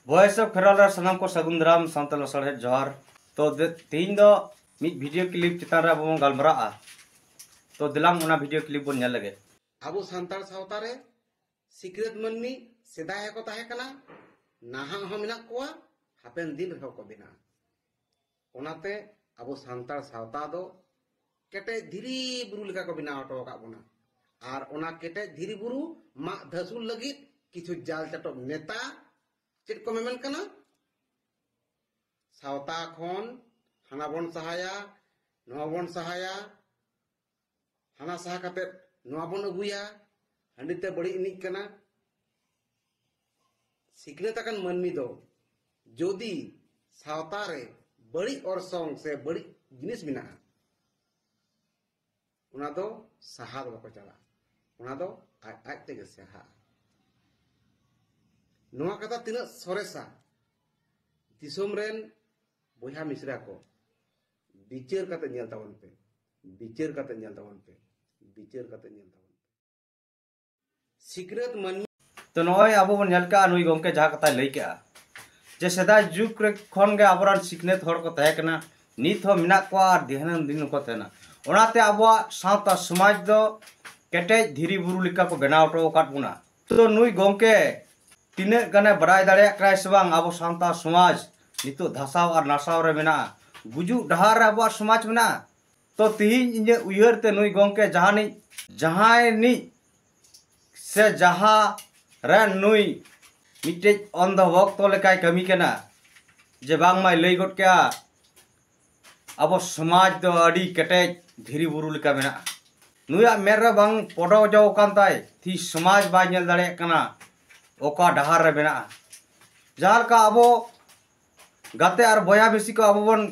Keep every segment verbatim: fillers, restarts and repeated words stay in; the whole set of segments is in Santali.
Voice of Kherwal ᱨᱮ ᱥᱟᱱᱟᱢ ᱠᱚ ᱥᱟᱹᱜᱩᱱ ᱫᱟᱨᱟᱢ, ᱥᱟᱶᱛᱟ ᱞᱟᱥᱟᱲᱦᱮᱫ ᱡᱚᱦᱟᱨ᱾ ᱛᱚ ᱫᱮ-, ᱛᱮᱦᱮᱧ ᱫᱚ ᱢᱤᱫ video clip ᱪᱮᱛᱟᱱ ᱨᱮ ᱟᱵᱚ ᱵᱚᱱ ᱜᱟᱞᱢᱟᱨᱟᱜᱼᱟ᱾ ᱛᱚ ᱫᱮᱞᱟᱝ ᱚᱱᱟ video clip ᱵᱚᱱ ᱧᱮᱞ ᱞᱮᱜᱮ᱾ ᱟᱵᱚ ᱥᱟᱱᱛᱟᱲ ᱥᱟᱶᱛᱟ ᱨᱮ ᱥᱤᱠᱷᱱᱟᱹᱛ ᱢᱟᱹᱱᱢᱤ ᱥᱮᱫᱟᱭ ᱦᱚᱸᱠᱚ ᱛᱟᱦᱮᱸ ᱠᱟᱱᱟ, ᱱᱟᱦᱟᱜ ᱦᱚᱸ ᱢᱮᱱᱟᱜ ᱠᱚᱣᱟ, ᱦᱟᱯᱮᱱ ᱫᱤᱱ ᱨᱮᱦᱚᱸ ᱠᱚ ᱵᱮᱱᱟᱜᱼᱟ᱾ ᱚᱱᱟᱛᱮ ᱟᱵᱚ ᱥᱟᱱᱛᱟᱲ ᱥᱟᱶᱛᱟ ᱫᱚ ᱠᱮᱴᱮᱡ ᱫᱷᱤᱨᱤ ᱵᱩᱨᱩ ᱞᱮᱠᱟ ᱠᱚ ᱵᱮᱱᱟᱣ ᱦᱚᱴᱚ ᱟᱠᱟᱫ ᱵᱚᱱᱟ᱾ ᱟᱨ ᱚᱱᱟ ᱠᱮᱴᱮᱡ ᱫᱷᱤᱨᱤ ᱵᱩᱨᱩ ᱢᱟᱜ ᱫᱷᱟᱹᱥᱩᱲ ᱞᱟᱹᱜᱤᱫ ᱠᱤᱪᱷᱩ ᱡᱟᱞ ᱪᱟᱴᱚᱵ ᱱᱮᱛᱟ ᱪᱮᱫ ᱠᱚ ᱢᱮᱢᱮᱱ ᱠᱟᱱᱟ? ᱥᱟᱶᱛᱟ ᱠᱷᱚᱱ ᱦᱟᱱᱟ ᱵᱚᱱ ᱥᱟᱦᱟᱭᱟ, ᱱᱚᱣᱟ ᱵᱚᱱ ᱥᱟᱦᱟᱭᱟ, ᱦᱟᱱᱟ ᱥᱟᱦᱟ ᱠᱟᱛᱮ ᱱᱚᱣᱟ ᱵᱚᱱ ᱟᱹᱜᱩᱭᱟ, ᱦᱟᱺᱰᱤ ᱛᱮ ᱵᱟᱹᱲᱤᱡ ᱮᱱᱮᱡ ᱠᱟᱱᱟ᱾ ᱥᱤᱠᱷᱱᱟᱹᱛ ᱟᱠᱟᱱ ᱢᱟᱹᱱᱢᱤ ᱫᱚ ᱡᱩᱫᱤ ᱥᱟᱶᱛᱟ ᱨᱮ ᱵᱟᱹᱲᱤᱡ ᱚᱨᱥᱚᱝ ᱥᱮ ᱵᱟᱹᱲᱤᱡ ᱡᱤᱱᱤᱥ ᱢᱮᱱᱟᱜᱼᱟ, ᱚᱱᱟ ᱫᱚ ᱥᱟᱦᱟ ᱫᱚ ᱵᱟᱠᱚ ᱪᱟᱞᱟᱜᱼᱟ, ᱚᱱᱟ ᱫᱚ ᱟᱡ ᱟᱡ ᱛᱮᱜᱮ ᱥᱟᱦᱟᱜᱼᱟ᱾ ᱱᱚᱣᱟ ᱠᱟᱛᱷᱟ ᱛᱤᱱᱟᱹᱜ ᱥᱚᱨᱮᱥᱟ, ᱫᱤᱥᱚᱢ ᱨᱮᱱ ᱵᱚᱭᱦᱟ ᱢᱤᱥᱨᱟ ᱠᱚ, ᱵᱤᱪᱟᱹᱨ ᱠᱟᱛᱮ ᱧᱮᱞ ᱛᱟᱵᱚᱱ ᱯᱮ, ᱵᱤᱪᱟᱹᱨ ᱠᱟᱛᱮ ᱧᱮᱞ ᱛᱟᱵᱚᱱ ᱯᱮ, ᱵᱤᱪᱟᱹᱨ ᱠᱟᱛᱮ ᱧᱮᱞ ᱛᱟᱵᱚᱱ ᱯᱮ᱾ ᱥᱤᱠᱷᱱᱟᱹᱛ ᱢᱟᱹᱱᱢᱤ᱾ ᱛᱚ ᱱᱚᱜᱼᱚᱭ ᱟᱵᱚ ᱵᱚᱱ ᱧᱮᱞ ᱠᱟᱜᱼᱟ, ᱱᱩᱭ ᱜᱚᱢᱠᱮ ᱡᱟᱦᱟᱸ ᱠᱟᱛᱷᱟᱭ ᱞᱟᱹᱭ ᱠᱟᱜᱼᱟ ᱡᱮ ᱥᱮᱫᱟᱭ ᱡᱩᱜᱽ ᱨᱮ ᱠᱷᱚᱱ ᱜᱮ ᱟᱵᱚᱨᱮᱱ ᱥᱤᱠᱷᱱᱟᱹᱛ ᱦᱚᱲ ᱠᱚ ᱛᱟᱦᱮᱸ ᱠᱟᱱᱟ, ᱱᱤᱛ ᱦᱚᱸ ᱢᱮᱱᱟᱜ ᱠᱚᱣᱟ ᱟᱨ ᱫᱤᱱᱟᱹᱢ ᱫᱤᱱ ᱦᱚᱸᱠᱚ ᱛᱟᱦᱮᱱᱟ᱾ ᱚᱱᱟᱛᱮ ᱟᱵᱚᱣᱟᱜ ᱥᱟᱶᱛᱟ ᱥᱚᱢᱟᱡᱽ ᱫᱚ ᱠᱮᱴᱮᱡ ᱫᱷᱤᱨᱤ ᱵᱩᱨᱩ ᱞᱮᱠᱟ ᱠᱚ ᱵᱮᱱᱟᱣ ᱦᱚᱴᱚ ᱟᱠᱟᱫ ᱵᱚᱱᱟ᱾ ᱛᱚ ᱱᱩᱭ ᱜᱚᱢᱠᱮ ᱛᱤᱱᱟᱹᱜ ᱜᱟᱱᱮ ᱵᱟᱰᱟᱭ ᱫᱟᱲᱮᱭᱟᱜ ᱠᱟᱱᱟᱭ ᱥᱮ ᱵᱟᱝ, ᱟᱵᱚ ᱥᱟᱶᱛᱟ ᱥᱚᱢᱟᱡᱽ ᱱᱤᱛᱚᱜ ᱫᱷᱟᱥᱟᱣ ᱟᱨ ᱱᱟᱥᱟᱣ ᱨᱮ ᱢᱮᱱᱟᱜᱼᱟ, ᱜᱩᱡᱩᱜ ᱰᱟᱦᱟᱨ ᱨᱮ ᱟᱵᱚᱣᱟᱜ ᱥᱚᱢᱟᱡᱽ ᱢᱮᱱᱟᱜᱼᱟ᱾ ᱛᱚ ᱛᱤᱦᱤᱧ ᱤᱧᱟᱹᱜ ᱩᱭᱦᱟᱹᱨ ᱛᱮ ᱱᱩᱭ ᱜᱚᱢᱠᱮ ᱡᱟᱦᱟᱱᱤᱡ, ᱡᱟᱦᱟᱸᱭᱱᱤᱡ ᱥᱮ ᱡᱟᱦᱟᱸ ᱨᱮᱱ ᱱᱩᱭ ᱢᱤᱫᱴᱮᱡ ᱚᱱᱫᱷᱚ ᱵᱷᱚᱠᱛᱚ ᱞᱮᱠᱟᱭ ᱠᱟᱹᱢᱤ ᱠᱟᱱᱟ, ᱡᱮ ᱵᱟᱝᱢᱟᱭ ᱞᱟᱹᱭ ᱜᱚᱫ ᱠᱮᱜᱼᱟ, ᱟᱵᱚ ᱥᱚᱢᱟᱡᱽ ᱫᱚ ᱟᱹᱰᱤ ᱠᱮᱴᱮᱡ ᱫᱷᱤᱨᱤ ᱵᱩᱨᱩ ᱞᱮᱠᱟ ᱢᱮᱱᱟᱜᱼᱟ᱾ ᱱᱩᱭᱟᱜ ᱢᱮᱫ ᱨᱮ ᱵᱟᱝ ᱯᱚᱰᱚᱡᱚ ᱟᱠᱟᱱ ᱛᱟᱭ, ᱛᱤᱦᱤᱧ ᱥᱚᱢᱟᱡᱽ ᱵᱟᱭ ᱧᱮᱞ ᱫᱟᱲᱮᱭᱟᱜ ᱠᱟᱱᱟ ᱚᱠᱟ ᱰᱟᱦᱟᱨ ᱨᱮ ᱢᱮᱱᱟᱜᱼᱟ᱾ ᱡᱟᱦᱟᱸ ᱞᱮᱠᱟ ᱟᱵᱚ ᱜᱟᱛᱮ ᱟᱨ ᱵᱚᱭᱦᱟ ᱢᱤᱥᱤ ᱠᱚ ᱟᱵᱚ ᱵᱚᱱ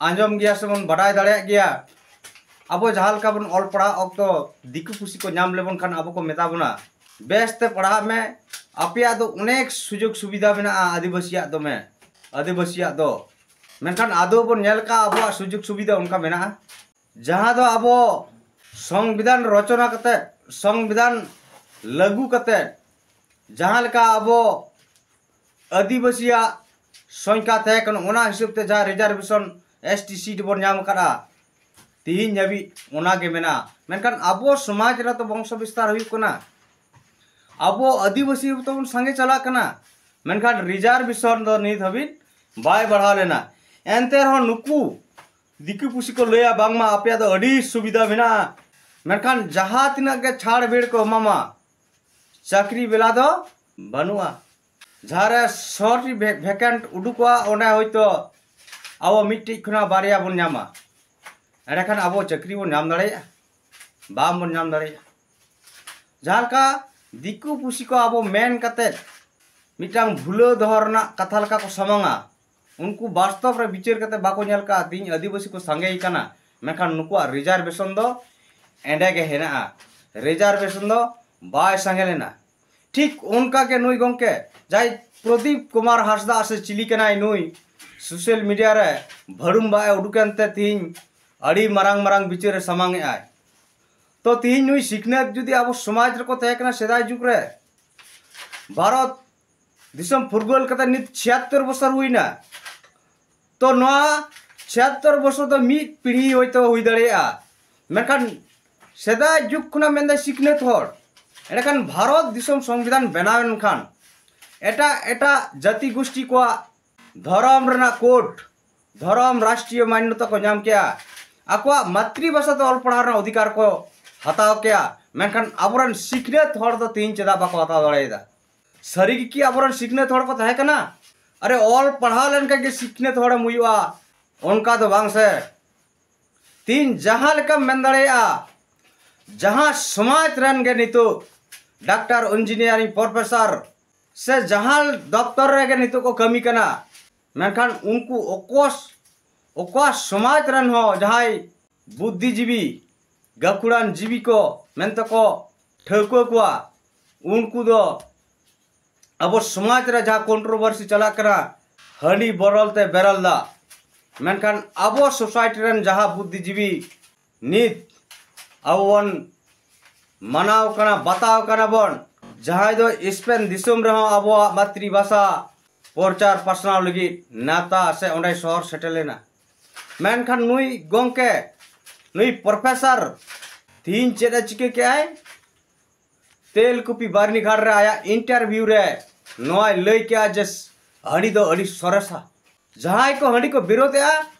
ᱟᱸᱡᱚᱢ ᱜᱮᱭᱟ ᱥᱮᱵᱚᱱ ᱵᱟᱰᱟᱭ ᱫᱟᱲᱮᱭᱟᱜ ᱜᱮᱭᱟ, ᱟᱵᱚ ᱡᱟᱦᱟᱸ ᱞᱮᱠᱟ ᱵᱚᱱ ᱚᱞ ᱯᱟᱲᱦᱟᱜ ᱚᱠᱛᱚ ᱫᱤᱠᱩ ᱯᱩᱥᱤ ᱠᱚ ᱧᱟᱢ ᱞᱮᱵᱚᱱ ᱠᱷᱟᱱ ᱟᱵᱚ ᱠᱚ ᱢᱮᱛᱟ ᱵᱚᱱᱟ, "ᱵᱮᱥ ᱛᱮ ᱯᱟᱲᱦᱟᱜ ᱢᱮ, ᱟᱯᱮᱭᱟᱜ ᱫᱚ ᱚᱱᱮᱠ ᱥᱩᱡᱳᱜᱽ ᱥᱩᱵᱤᱫᱷᱟ ᱢᱮᱱᱟᱜᱼᱟ ᱟᱹᱫᱤᱵᱟᱹᱥᱤᱭᱟᱜ ᱫᱚᱢᱮ, ᱟᱹᱫᱤᱵᱟᱹᱥᱤᱭᱟᱜ ᱫᱚ᱾" ᱢᱮᱱᱠᱷᱟᱱ ᱟᱫᱚ ᱵᱚᱱ ᱧᱮᱞ ᱠᱟᱜᱼᱟ ᱟᱵᱚᱣᱟᱜ ᱥᱩᱡᱳᱜᱽ ᱥᱩᱵᱤᱫᱷᱟ ᱚᱱᱠᱟ ᱢᱮᱱᱟᱜᱼᱟ? ᱡᱟᱦᱟᱸ ᱫᱚ ᱟᱵᱚ ᱥᱚᱝᱵᱤᱫᱷᱟᱱ ᱨᱚᱪᱚᱱᱟ ᱠᱟᱛᱮ, ᱥᱚᱝᱵᱤᱫᱷᱟᱱ ᱞᱟᱹᱜᱩ ᱠᱟᱛᱮ, ᱡᱟᱦᱟᱸ ᱞᱮᱠᱟ ᱟᱵᱚ ᱟᱹᱫᱤᱵᱟᱹᱥᱤᱭᱟᱜ ᱥᱚᱝᱠᱷᱟ ᱛᱟᱦᱮᱸ ᱠᱟᱱᱟ, ᱚᱱᱟ ᱦᱤᱥᱟᱹᱵ ᱛᱮ ᱡᱟᱦᱟᱸ ᱨᱤᱡᱟᱨᱵᱷᱮᱥᱚᱱ ᱮᱥ ᱴᱤ ᱥᱤᱴ ᱵᱚᱱ ᱧᱟᱢ ᱟᱠᱟᱫᱼᱟ, ᱛᱤᱦᱤᱧ ᱦᱟᱹᱵᱤᱡ ᱚᱱᱟ ᱜᱮ ᱢᱮᱱᱟᱜᱼᱟ᱾ ᱢᱮᱱᱠᱷᱟᱱ ᱟᱵᱚ ᱥᱚᱢᱟᱡᱽ ᱨᱮ ᱛᱚ ᱵᱚᱝᱥᱚ ᱵᱤᱥᱛᱟᱨ ᱦᱩᱭᱩᱜ ᱠᱟᱱᱟ, ᱟᱵᱚ ᱟᱹᱫᱤᱵᱟᱹᱥᱤ ᱛᱟᱵᱚᱱ ᱥᱟᱸᱜᱮ ᱪᱟᱞᱟᱜ ᱠᱟᱱᱟ, ᱢᱮᱱᱠᱷᱟᱱ ᱨᱤᱡᱟᱨᱵᱷᱮᱥᱚᱱ ᱫᱚ ᱱᱤᱛ ᱦᱟᱹᱵᱤᱡ ᱵᱟᱭ ᱵᱟᱲᱦᱟᱣ ᱞᱮᱱᱟ᱾ ᱮᱱᱛᱮ ᱨᱮᱦᱚᱸ ᱱᱩᱠᱩ ᱫᱤᱠᱩ ᱯᱩᱥᱤ ᱠᱚ ᱞᱟᱹᱭᱟ ᱵᱟᱝᱢᱟ ᱟᱯᱮᱭᱟᱜ ᱫᱚ ᱟᱹᱰᱤ ᱥᱩᱵᱤᱫᱷᱟ ᱢᱮᱱᱟᱜᱼᱟ, ᱢᱮᱱᱠᱷᱟᱱ ᱡᱟᱦᱟᱸ ᱛᱤᱱᱟᱹᱜ ᱜᱮ ᱪᱷᱟᱲ ᱵᱷᱤᱲ ᱠᱚ ᱮᱢᱟᱢᱟ, ᱪᱟᱹᱠᱨᱤ ᱵᱮᱞᱟ ᱫᱚ ᱵᱟᱹᱱᱩᱜᱼᱟ᱾ ᱡᱟᱦᱟᱸᱨᱮ ᱥᱚ ᱴᱤ ᱵᱷᱮ-, ᱵᱷᱮᱠᱮᱱᱴ ᱩᱰᱩᱠᱚᱜᱼᱟ, ᱚᱸᱰᱮ ᱦᱚᱭᱛᱳ ᱟᱵᱚ ᱢᱤᱫᱴᱤᱡ ᱠᱷᱚᱱᱟᱜ ᱵᱟᱨᱭᱟ ᱵᱚᱱ ᱧᱟᱢᱟ, ᱮᱸᱰᱮᱠᱷᱟᱱ ᱟᱵᱚ ᱪᱟᱹᱠᱨᱤ ᱵᱚᱱ ᱧᱟᱢ ᱫᱟᱲᱮᱭᱟᱜᱼᱟ? ᱵᱟᱝ ᱵᱚᱱ ᱧᱟᱢ ᱫᱟᱲᱮᱭᱟᱜᱼᱟ᱾ ᱡᱟᱦᱟᱸ ᱞᱮᱠᱟ ᱫᱤᱠᱩ ᱯᱩᱥᱤ ᱠᱚ ᱟᱵᱚ ᱢᱮᱱ ᱠᱟᱛᱮᱫ ᱢᱤᱫᱴᱟᱝ ᱵᱷᱩᱞᱟᱹᱣ ᱫᱚᱦᱚ ᱨᱮᱱᱟᱜ ᱠᱟᱛᱷᱟ ᱞᱮᱠᱟ ᱠᱚ ᱥᱟᱢᱟᱝᱟ, ᱩᱱᱠᱩ ᱵᱟᱥᱛᱚᱵ ᱨᱮ ᱵᱤᱪᱟᱹᱨ ᱠᱟᱛᱮ ᱵᱟᱠᱚ ᱧᱮᱞ ᱠᱟᱜᱼᱟ, ᱛᱮᱦᱤᱧ ᱟᱹᱫᱤᱵᱟᱹᱥᱤ ᱠᱚ ᱥᱟᱸᱜᱮᱭ ᱠᱟᱱᱟ, ᱢᱮᱱᱠᱷᱟᱱ ᱱᱩᱠᱩᱣᱟᱜ ᱨᱤᱡᱟᱨᱵᱷᱮᱥᱚᱱ ᱫᱚ ᱮᱸᱰᱮ ᱜᱮ ᱦᱮᱱᱟᱜᱼᱟ, ᱨᱤᱡᱟᱨᱵᱷᱮᱥᱚᱱ ᱫᱚ ᱵᱟᱭ ᱥᱟᱸᱜᱮ ᱞᱮᱱᱟ᱾ ᱴᱷᱤᱠ ᱚᱱᱠᱟ ᱜᱮ ᱱᱩᱭ ᱜᱚᱢᱠᱮ ᱡᱟᱦᱟᱸᱭ ᱯᱨᱚᱫᱤᱯ ᱠᱩᱢᱟᱨ ᱦᱟᱸᱥᱫᱟ ᱥᱮ ᱪᱤᱞᱤ ᱠᱟᱱᱟᱭ ᱱᱩᱭ, ᱥᱳᱥᱟᱞ ᱢᱤᱰᱤᱭᱟ ᱨᱮ ᱵᱷᱟᱹᱲᱩᱢ ᱵᱟᱜ ᱮ ᱩᱰᱩᱠ ᱮᱱᱛᱮ ᱛᱮᱦᱤᱧ ᱟᱹᱰᱤ ᱢᱟᱨᱟᱝ ᱢᱟᱨᱟᱝ ᱵᱤᱪᱟᱹᱨ ᱮ ᱥᱟᱢᱟᱝ ᱮᱜᱼᱟᱭ᱾ ᱛᱚ ᱛᱮᱦᱤᱧ ᱱᱩᱭ ᱥᱤᱠᱷᱱᱟᱹᱛ ᱡᱩᱫᱤ ᱟᱵᱚ ᱥᱚᱢᱟᱡᱽ ᱨᱮᱠᱚ ᱛᱟᱦᱮᱸ ᱠᱟᱱᱟ ᱥᱮᱫᱟᱭ ᱡᱩᱜᱽ ᱨᱮ, ᱵᱷᱟᱨᱚᱛ ᱫᱤᱥᱚᱢ ᱯᱷᱩᱨᱜᱟᱹᱞ ᱠᱟᱛᱮ ᱱᱤᱛ ᱪᱷᱤᱭᱟᱛᱛᱚᱨ ᱵᱚᱪᱷᱚᱨ ᱦᱩᱭᱱᱟ, ᱛᱚ ᱱᱚᱣᱟ ᱪᱷᱤᱭᱟᱛᱛᱚᱨ ᱵᱚᱪᱷᱚᱨ ᱫᱚ ᱢᱤᱫ ᱯᱤᱲᱦᱤ ᱦᱚᱭᱛᱳ ᱦᱩᱭ ᱫᱟᱲᱮᱭᱟᱜᱼᱟ, ᱢᱮᱱᱠᱷᱟᱱ ᱥᱮᱫᱟᱭ ᱡᱩᱜᱽ ᱠᱷᱚᱱᱟᱜ ᱢᱮᱱᱫᱟᱭ ᱥᱤᱠᱷᱱᱟᱹᱛ ᱦᱚᱲ, ᱮᱸᱰᱮᱠᱷᱟᱱ ᱵᱷᱟᱨᱚᱛ ᱫᱤᱥᱚᱢ ᱥᱚᱝᱵᱤᱫᱷᱟᱱ ᱵᱮᱱᱟᱣ ᱮᱱ ᱠᱷᱟᱱ ᱮᱴᱟᱜ ᱮᱴᱟᱜ ᱡᱟᱹᱛᱤ ᱜᱩᱥᱴᱤ ᱠᱚᱣᱟᱜ ᱫᱷᱚᱨᱚᱢ ᱨᱮᱱᱟᱜ ᱠᱳᱰ, ᱫᱷᱚᱨᱚᱢ ᱨᱟᱥᱴᱨᱤᱭᱚ ᱢᱟᱱᱱᱚᱛᱟ ᱠᱚ ᱧᱟᱢ ᱠᱮᱜᱼᱟ, ᱟᱠᱚᱣᱟᱜ ᱢᱟᱛᱨᱤ ᱵᱷᱟᱥᱟ ᱛᱮ ᱚᱞ ᱯᱟᱲᱦᱟᱣ ᱨᱮᱱᱟᱜ ᱚᱫᱷᱤᱠᱟᱨ ᱠᱚ ᱦᱟᱛᱟᱣ ᱠᱮᱜᱼᱟ, ᱢᱮᱱᱠᱷᱟᱱ ᱟᱵᱚᱨᱮᱱ ᱥᱤᱠᱷᱱᱟᱹᱛ ᱦᱚᱲ ᱫᱚ ᱛᱮᱦᱤᱧ ᱪᱮᱫᱟᱜ ᱵᱟᱠᱚ ᱦᱟᱛᱟᱣ ᱫᱟᱲᱮᱭᱟᱫᱟ? ᱥᱟᱹᱨᱤ ᱜᱮ ᱠᱤ ᱟᱵᱚᱨᱮᱱ ᱥᱤᱠᱷᱱᱟᱹᱛ ᱦᱚᱲ ᱠᱚ ᱛᱟᱦᱮᱸ ᱠᱟᱱᱟ? ᱟᱨᱮ, ᱚᱞ ᱯᱟᱲᱦᱟᱣ ᱞᱮᱱᱠᱷᱟᱱ ᱜᱮ ᱥᱤᱠᱷᱱᱟᱹᱛ ᱦᱚᱲᱮᱢ ᱦᱩᱭᱩᱜᱼᱟ, ᱚᱱᱠᱟ ᱫᱚ ᱵᱟᱝ ᱥᱮ᱾ ᱛᱤᱦᱤᱧ ᱡᱟᱦᱟᱸ ᱞᱮᱠᱟᱢ ᱢᱮᱱ ᱫᱟᱲᱮᱭᱟᱜᱼᱟ, ᱡᱟᱦᱟᱸ ᱥᱚᱢᱟᱡᱽ ᱨᱮᱱ ᱜᱮ ᱱᱤᱛᱚᱜ ᱰᱟᱠᱛᱟᱨ, ᱤᱧᱡᱤᱱᱤᱭᱟᱨᱤᱝ, ᱯᱨᱚᱯᱷᱮᱥᱚᱨ ᱥᱮ ᱡᱟᱦᱟᱸ ᱫᱚᱯᱛᱚᱨ ᱨᱮᱜᱮ ᱱᱤᱛᱚᱜ ᱠᱚ ᱠᱟᱹᱢᱤ ᱠᱟᱱᱟ, ᱢᱮᱱᱠᱷᱟᱱ ᱩᱱᱠᱩ ᱚᱠᱚᱥ-, ᱚᱠᱟ ᱥᱚᱢᱟᱡᱽ ᱨᱮᱱ ᱦᱚᱸ ᱡᱟᱦᱟᱸᱭ ᱵᱩᱫᱽᱫᱷᱤᱡᱤᱵᱤ, ᱜᱟᱹᱠᱷᱩᱲᱟᱱ ᱡᱤᱵᱤ ᱠᱚ ᱢᱮᱱᱛᱮ ᱠᱚ ᱴᱷᱟᱹᱣᱠᱟᱹ ᱠᱚᱣᱟ, ᱩᱱᱠᱩ ᱫᱚ ᱟᱵᱚ ᱥᱚᱢᱟᱡᱽ ᱨᱮ ᱡᱟᱦᱟᱸ ᱠᱚᱱᱴᱨᱳᱵᱷᱟᱨᱥᱤ ᱪᱟᱞᱟᱜ ᱠᱟᱱᱟ, ᱦᱟᱺᱰᱤ ᱵᱚᱨᱚᱞ ᱛᱮ ᱵᱮᱨᱮᱞ ᱫᱟᱜ, ᱢᱮᱱᱠᱷᱟᱱ ᱟᱵᱚ ᱥᱳᱥᱟᱭᱴᱤ ᱨᱮᱱ ᱡᱟᱦᱟᱸ ᱵᱩᱫᱽᱫᱷᱤᱡᱤᱵᱤ ᱱᱤᱛ ᱟᱵᱚ ᱵᱚᱱ ᱢᱟᱱᱟᱣ ᱠᱟᱱᱟ, ᱵᱟᱛᱟᱣ ᱠᱟᱱᱟ ᱵᱚᱱ, ᱡᱟᱦᱟᱸᱭ ᱫᱚ ᱥᱯᱮᱱ ᱫᱤᱥᱚᱢ ᱨᱮᱦᱚᱸ ᱟᱵᱚᱣᱟᱜ ᱢᱟᱛᱨᱤ ᱵᱷᱟᱥᱟ ᱯᱨᱚᱪᱟᱨ ᱯᱟᱥᱱᱟᱣ ᱞᱟᱹᱜᱤᱫ ᱱᱟᱛᱟ ᱥᱮ ᱚᱸᱰᱮ ᱥᱚᱦᱚᱨ ᱥᱮᱴᱮᱨ ᱞᱮᱱᱟ᱾ ᱢᱮᱱᱠᱷᱟᱱ ᱱᱩᱭ ᱜᱚᱢᱠᱮ, ᱱᱩᱭ ᱯᱨᱚᱯᱷᱮᱥᱚᱨ ᱛᱤᱦᱤᱧ ᱪᱮᱫ ᱮ ᱪᱤᱠᱟᱹ ᱠᱮᱜᱼᱟᱭ? ᱛᱮᱞᱠᱩᱯᱤ ᱵᱟᱨᱱᱤᱜᱷᱟᱴ ᱨᱮ ᱟᱭᱟᱜ ᱤᱱᱴᱟᱨᱵᱷᱤᱭᱩ ᱨᱮ ᱱᱚᱣᱟᱭ ᱞᱟᱹᱭ ᱠᱮᱜᱼᱟ ᱡᱮ ᱦᱟᱺᱰᱤ ᱫᱚ ᱟᱹᱰᱤ ᱥᱚᱨᱮᱥᱟ᱾ ᱡᱟᱦᱟᱸᱭ ᱠᱚ ᱦᱟᱺᱰᱤ ᱠᱚ ᱵᱤᱨᱳᱫᱮᱜᱼᱟ,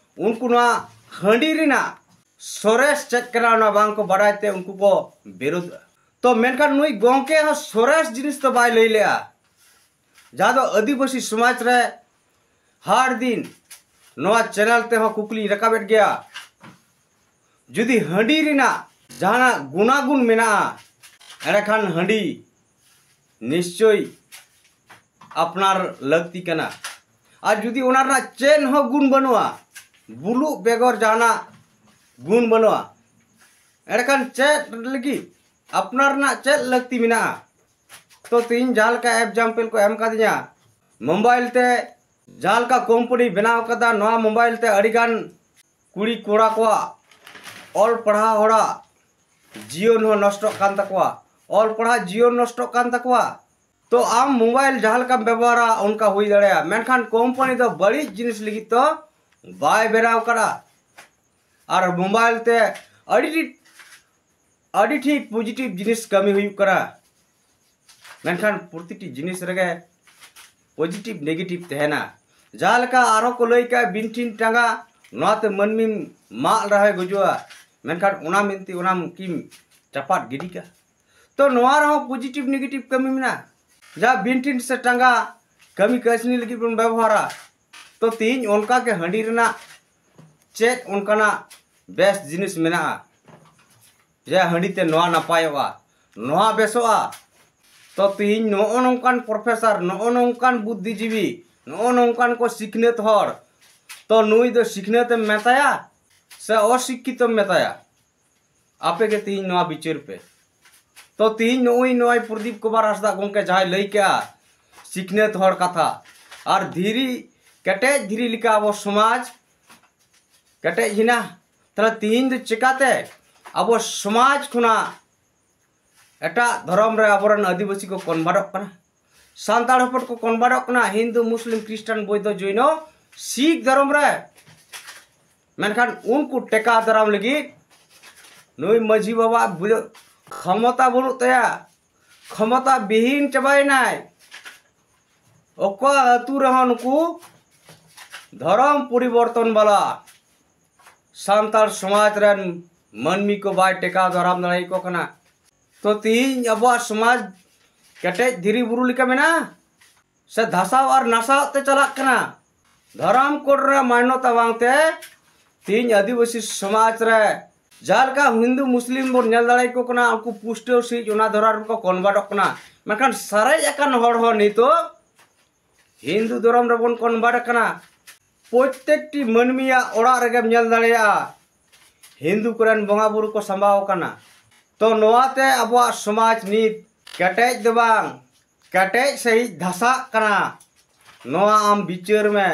ᱩᱱᱠᱩ ᱱᱚᱣᱟ ᱦᱟᱺᱰᱤ ᱨᱮᱱᱟᱜ ᱥᱚᱨᱮᱥ ᱪᱮᱫ ᱠᱟᱱᱟ ᱚᱱᱟ ᱵᱟᱝ ᱠᱚ ᱵᱟᱰᱟᱭ ᱛᱮ ᱩᱱᱠᱩ ᱠᱚ ᱵᱤᱨᱳᱫᱮᱜᱼᱟ᱾ ᱛᱚ ᱢᱮᱱᱠᱷᱟᱱ ᱱᱩᱭ ᱜᱚᱢᱠᱮ ᱦᱚᱸ ᱥᱚᱨᱮᱥ ᱡᱤᱱᱤᱥ ᱫᱚ ᱵᱟᱭ ᱞᱟᱹᱭ ᱞᱮᱜᱼᱟ, ᱡᱟᱦᱟᱸ ᱫᱚ ᱟᱹᱫᱤᱵᱟᱹᱥᱤ ᱥᱚᱢᱟᱡᱽ ᱨᱮ ᱦᱟᱨ ᱫᱤᱱ ᱱᱚᱣᱟ ᱪᱮᱱᱮᱞ ᱛᱮᱦᱚᱸ ᱠᱩᱠᱞᱤᱧ ᱨᱟᱠᱟᱵᱮᱫ ᱜᱮᱭᱟ᱾ ᱡᱩᱫᱤ ᱦᱟᱺᱰᱤ ᱨᱮᱱᱟᱜ ᱡᱟᱦᱟᱱᱟᱜ ᱜᱩᱱᱟᱜᱩᱱ ᱢᱮᱱᱟᱜᱼᱟ, ᱮᱸᱰᱮᱠᱷᱟᱱ ᱦᱟᱺᱰᱤ ᱱᱤᱥᱪᱳᱭ ᱟᱯᱱᱟᱨ ᱞᱟᱹᱠᱛᱤ ᱠᱟᱱᱟ᱾ ᱟᱨ ᱡᱩᱫᱤ ᱚᱱᱟ ᱨᱮᱱᱟᱜ ᱪᱮᱫ ᱦᱚᱸ ᱜᱩᱱ ᱵᱟᱹᱱᱩᱜᱼᱟ, ᱵᱩᱞᱩᱜ ᱵᱮᱜᱚᱨ ᱡᱟᱦᱟᱱᱟᱜ ᱜᱩᱱ ᱵᱟᱹᱱᱩᱜᱼᱟ, ᱮᱸᱰᱮᱠᱷᱟᱱ ᱪᱮᱫ ᱞᱟᱹᱜᱤᱫ ᱟᱯᱱᱟᱨ ᱨᱮᱱᱟᱜ ᱪᱮᱫ ᱞᱟᱹᱠᱛᱤ ᱢᱮᱱᱟᱜᱼᱟ? ᱛᱚ ᱛᱮᱦᱮᱧ ᱡᱟᱦᱟᱸ ᱞᱮᱠᱟ ᱮᱠᱡᱟᱢᱯᱮᱞ ᱠᱚ ᱮᱢ ᱠᱟᱫᱤᱧᱟ, ᱢᱳᱵᱟᱭᱤᱞ ᱛᱮ ᱡᱟᱦᱟᱸ ᱞᱮᱠᱟ ᱠᱳᱢᱯᱟᱱᱤ ᱵᱮᱱᱟᱣ ᱠᱟᱫᱟ, ᱱᱚᱣᱟ ᱢᱳᱵᱟᱭᱤᱞ ᱛᱮ ᱟᱹᱰᱤᱜᱟᱱ ᱠᱩᱲᱤ ᱠᱚᱲᱟ ᱠᱚᱣᱟᱜ ᱚᱞ ᱯᱟᱲᱦᱟᱣ ᱦᱚᱲᱟᱜ ᱡᱤᱭᱚᱱ ᱦᱚᱸ ᱱᱚᱥᱴᱚᱜ ᱠᱟᱱ ᱛᱟᱠᱚᱣᱟ᱾ ᱚᱞ ᱯᱟᱲᱦᱟᱣ ᱡᱤᱭᱚᱱ ᱱᱚᱥᱴᱚᱜ ᱠᱟᱱ ᱛᱟᱠᱚᱣᱟ᱾ ᱛᱚ ᱟᱢ ᱢᱳᱵᱟᱭᱤᱞ ᱡᱟᱦᱟᱸ ᱞᱮᱠᱟᱢ ᱵᱮᱵᱚᱦᱟᱨᱟ ᱚᱱᱠᱟ ᱦᱩᱭ ᱫᱟᱲᱮᱭᱟᱜᱼᱟ, ᱢᱮᱱᱠᱷᱟᱱ ᱠᱳᱢᱯᱟᱱᱤ ᱫᱚ ᱵᱟᱹᱲᱤᱡ ᱡᱤᱱᱤᱥ ᱞᱟᱹᱜᱤᱫ ᱫᱚ ᱵᱟᱭ ᱵᱮᱱᱟᱣ ᱠᱟᱫᱟ᱾ ᱟᱨ ᱢᱳᱵᱟᱭᱤᱞ ᱛᱮ ᱟᱹᱰᱤ ᱟᱹᱰᱤ ᱴᱷᱤᱠ ᱯᱚᱡᱤᱴᱤᱵᱷ ᱡᱤᱱᱤᱥ ᱠᱟᱹᱢᱤ ᱦᱩᱭᱩᱜ ᱠᱟᱱᱟ, ᱢᱮᱱᱠᱷᱟᱱ ᱯᱨᱚᱛᱤᱴᱤ ᱡᱤᱱᱤᱥ ᱨᱮᱜᱮ ᱯᱚᱡᱤᱴᱤᱵᱷ ᱱᱮᱜᱮᱴᱤᱵᱷ ᱛᱟᱦᱮᱱᱟ᱾ ᱡᱟᱦᱟᱸ ᱞᱮᱠᱟ ᱟᱨᱦᱚᱸ ᱠᱚ ᱞᱟᱹᱭ ᱠᱟᱜᱼᱟ, ᱵᱤᱱᱴᱷᱤᱱ ᱴᱟᱸᱜᱟ ᱱᱚᱣᱟᱛᱮ ᱢᱟᱹᱱᱢᱤᱢ ᱢᱟᱜ ᱨᱮᱦᱚᱸᱭ ᱜᱚᱡᱚᱜᱼᱟ, ᱢᱮᱱᱠᱷᱟᱱ ᱚᱱᱟ ᱢᱮᱱᱛᱮ ᱚᱱᱟᱢ ᱠᱤᱢ ᱪᱟᱯᱟᱫ ᱜᱤᱰᱤ ᱠᱟᱜᱼᱟ? ᱛᱚ ᱱᱚᱣᱟ ᱨᱮᱦᱚᱸ ᱯᱚᱡᱤᱴᱤᱵᱷ ᱱᱮᱜᱮᱴᱤᱵᱷ ᱠᱟᱹᱢᱤ ᱢᱮᱱᱟᱜᱼᱟ᱾ ᱡᱟ ᱵᱤᱱᱴᱷᱤᱱ ᱥᱮ ᱴᱟᱸᱜᱟ ᱠᱟᱹᱢᱤ ᱠᱟᱹᱥᱱᱤ ᱞᱟᱹᱜᱤᱫ ᱵᱚᱱ ᱵᱮᱵᱚᱦᱟᱨᱟ, ᱛᱚ ᱛᱮᱦᱮᱧ ᱚᱱᱠᱟ ᱜᱮ ᱦᱟᱺᱰᱤ ᱨᱮᱱᱟᱜ ᱪᱮᱫ ᱚᱱᱠᱟᱱᱟᱜ ᱵᱮᱥ ᱡᱤᱱᱤᱥ ᱢᱮᱱᱟᱜᱼᱟ ᱡᱮ ᱦᱟᱺᱰᱤ ᱛᱮ ᱱᱚᱣᱟ ᱱᱟᱯᱟᱭᱚᱜᱼᱟ, ᱱᱚᱣᱟ ᱵᱮᱥᱚᱜᱼᱟ? ᱛᱚ ᱛᱮᱦᱮᱧ ᱱᱚᱜᱼᱚ ᱱᱚᱝᱠᱟᱱ ᱯᱨᱚᱯᱷᱮᱥᱚᱨ, ᱱᱚᱜᱼᱚ ᱱᱚᱝᱠᱟᱱ ᱵᱩᱫᱽᱫᱷᱤᱡᱤᱵᱤ, ᱱᱚᱜᱼᱚ ᱱᱚᱝᱠᱟᱱ ᱠᱚ ᱥᱤᱠᱷᱱᱟᱹᱛ ᱦᱚᱲ, ᱛᱚ ᱱᱩᱭ ᱫᱚ ᱥᱤᱠᱷᱱᱟᱹᱛ ᱮᱢ ᱢᱮᱛᱟᱭᱟ ᱥᱮ ᱚᱥᱤᱠᱠᱷᱤᱛᱚᱢ ᱢᱮᱛᱟᱭᱟ? ᱟᱯᱮ ᱜᱮ ᱛᱮᱦᱮᱧ ᱱᱚᱣᱟ ᱵᱤᱪᱟᱹᱨ ᱯᱮ᱾ ᱛᱚ ᱛᱮᱦᱮᱧ ᱱᱚᱜᱼᱚᱭ ᱱᱚᱜᱼᱚᱭ ᱯᱨᱚᱫᱤᱯ ᱠᱩᱢᱟᱨ ᱦᱟᱸᱥᱫᱟ ᱜᱚᱢᱠᱮ ᱡᱟᱦᱟᱸᱭ ᱞᱟᱹᱭ ᱠᱮᱜᱼᱟ, ᱥᱤᱠᱷᱱᱟᱹᱛ ᱦᱚᱲ ᱠᱟᱛᱷᱟ, ᱟᱨ ᱫᱷᱤᱨᱤ, ᱠᱮᱴᱮᱡ ᱫᱷᱤᱨᱤ ᱞᱮᱠᱟ ᱟᱵᱚ ᱥᱚᱢᱟᱡᱽ ᱠᱮᱴᱮᱡ ᱦᱮᱱᱟᱜ, ᱛᱟᱦᱞᱮ ᱛᱮᱦᱮᱧ ᱫᱚ ᱪᱮᱠᱟᱛᱮ ᱟᱵᱚ ᱥᱚᱢᱟᱡᱽ ᱠᱷᱚᱱᱟᱜ ᱮᱴᱟᱜ ᱫᱷᱚᱨᱚᱢ ᱨᱮ ᱟᱵᱚᱨᱮᱱ ᱟᱹᱫᱤᱵᱟᱹᱥᱤ ᱠᱚ ᱠᱚᱱᱵᱷᱟᱨᱴᱚᱜ ᱠᱟᱱᱟ? ᱥᱟᱱᱛᱟᱲ ᱦᱚᱯᱚᱱ ᱠᱚ ᱠᱚᱱᱵᱷᱟᱨᱴᱚᱜ ᱠᱟᱱᱟ ᱦᱤᱱᱫᱩ, ᱢᱩᱥᱞᱤᱢ, ᱠᱷᱨᱤᱥᱴᱟᱱ, ᱵᱳᱭᱫᱷᱚ, ᱡᱚᱭᱱᱚ, ᱥᱤᱠᱷ ᱫᱷᱚᱨᱚᱢ ᱨᱮ᱾ ᱢᱮᱱᱠᱷᱟᱱ ᱩᱱᱠᱩ ᱴᱮᱠᱟᱣ ᱫᱟᱨᱟᱢ ᱞᱟᱹᱜᱤᱫ ᱱᱩᱭ ᱢᱟᱹᱡᱷᱤ ᱵᱟᱵᱟ ᱵᱩᱞᱟᱹ-, ᱠᱷᱚᱢᱚᱛᱟ ᱵᱟᱹᱱᱩᱜ ᱛᱟᱭᱟ, ᱠᱷᱚᱢᱚᱛᱟ ᱵᱤᱦᱤᱱ ᱪᱟᱵᱟᱭᱮᱱᱟᱭ᱾ ᱚᱠᱟ ᱟᱹᱛᱩ ᱨᱮᱦᱚᱸ ᱱᱩᱠᱩ ᱫᱷᱚᱨᱚᱢ ᱯᱚᱨᱤᱵᱚᱨᱛᱚᱱ ᱵᱟᱞᱟ ᱥᱟᱱᱛᱟᱲ ᱥᱚᱢᱟᱡᱽ ᱨᱮᱱ ᱢᱟᱹᱱᱢᱤ ᱠᱚ ᱵᱟᱭ ᱴᱮᱠᱟᱣ ᱫᱟᱨᱟᱢ ᱫᱟᱲᱮᱭᱟᱠᱚ ᱠᱟᱱᱟ᱾ ᱛᱚ ᱛᱤᱦᱤᱧ ᱟᱵᱚᱣᱟᱜ ᱥᱚᱢᱟᱡᱽ ᱠᱮᱴᱮᱡ ᱫᱷᱤᱨᱤ ᱵᱩᱨᱩ ᱞᱮᱠᱟ ᱢᱮᱱᱟᱜᱼᱟ, ᱥᱮ ᱫᱷᱟᱥᱟᱣ ᱟᱨ ᱱᱟᱥᱟᱣ ᱛᱮ ᱪᱟᱞᱟᱜ ᱠᱟᱱᱟ? ᱫᱷᱚᱨᱚᱢ ᱠᱳᱰ ᱨᱮ ᱢᱟᱱᱱᱚᱛᱟ ᱵᱟᱝᱛᱮ ᱛᱤᱦᱤᱧ ᱟᱹᱫᱤᱵᱟᱹᱥᱤ ᱥᱚᱢᱟᱡᱽ ᱨᱮ ᱡᱟᱦᱟᱸ ᱞᱮᱠᱟ ᱦᱤᱱᱫᱩ ᱢᱩᱥᱞᱤᱢ ᱵᱚᱱ ᱧᱮᱞ ᱫᱟᱲᱮᱭᱟᱠᱚ ᱠᱟᱱᱟ, ᱩᱱᱠᱩ ᱯᱩᱥᱴᱟᱹᱣ ᱥᱤᱡ ᱚᱱᱟ ᱫᱷᱚᱨᱚᱢ ᱨᱮᱠᱚ ᱠᱚᱱᱵᱷᱟᱨᱴᱚᱜ ᱠᱟᱱᱟ᱾ ᱢᱮᱱᱠᱷᱟᱱ ᱥᱟᱨᱮᱡ ᱟᱠᱟᱱ ᱦᱚᱲ ᱦᱚᱸ ᱱᱤᱛᱚᱜ ᱦᱤᱱᱫᱩ ᱫᱷᱚᱨᱚᱢ ᱨᱮᱵᱚᱱ ᱠᱚᱱᱵᱷᱟᱨᱴ ᱟᱠᱟᱱᱟ᱾ ᱯᱨᱚᱛᱮᱠᱴᱤ ᱢᱟᱹᱱᱢᱤᱭᱟᱜ ᱚᱲᱟᱜ ᱨᱮᱜᱮᱢ ᱧᱮᱞ ᱫᱟᱲᱮᱭᱟᱜᱼᱟ, ᱦᱤᱱᱫᱩ ᱠᱚᱨᱮᱱ ᱵᱚᱸᱜᱟ ᱵᱩᱨᱩ ᱠᱚ ᱥᱟᱢᱵᱟᱣ ᱟᱠᱟᱱᱟ᱾ ᱛᱚ ᱱᱚᱣᱟᱛᱮ ᱟᱵᱚᱣᱟᱜ ᱥᱚᱢᱟᱡᱽ ᱱᱤᱛ ᱠᱮᱴᱮᱡ ᱫᱚ ᱵᱟᱝ, ᱠᱮᱴᱮᱡ ᱥᱟᱺᱦᱤᱡ ᱫᱷᱟᱥᱟᱜ ᱠᱟᱱᱟ᱾ ᱱᱚᱣᱟ ᱟᱢ ᱵᱤᱪᱟᱹᱨ ᱢᱮ᱾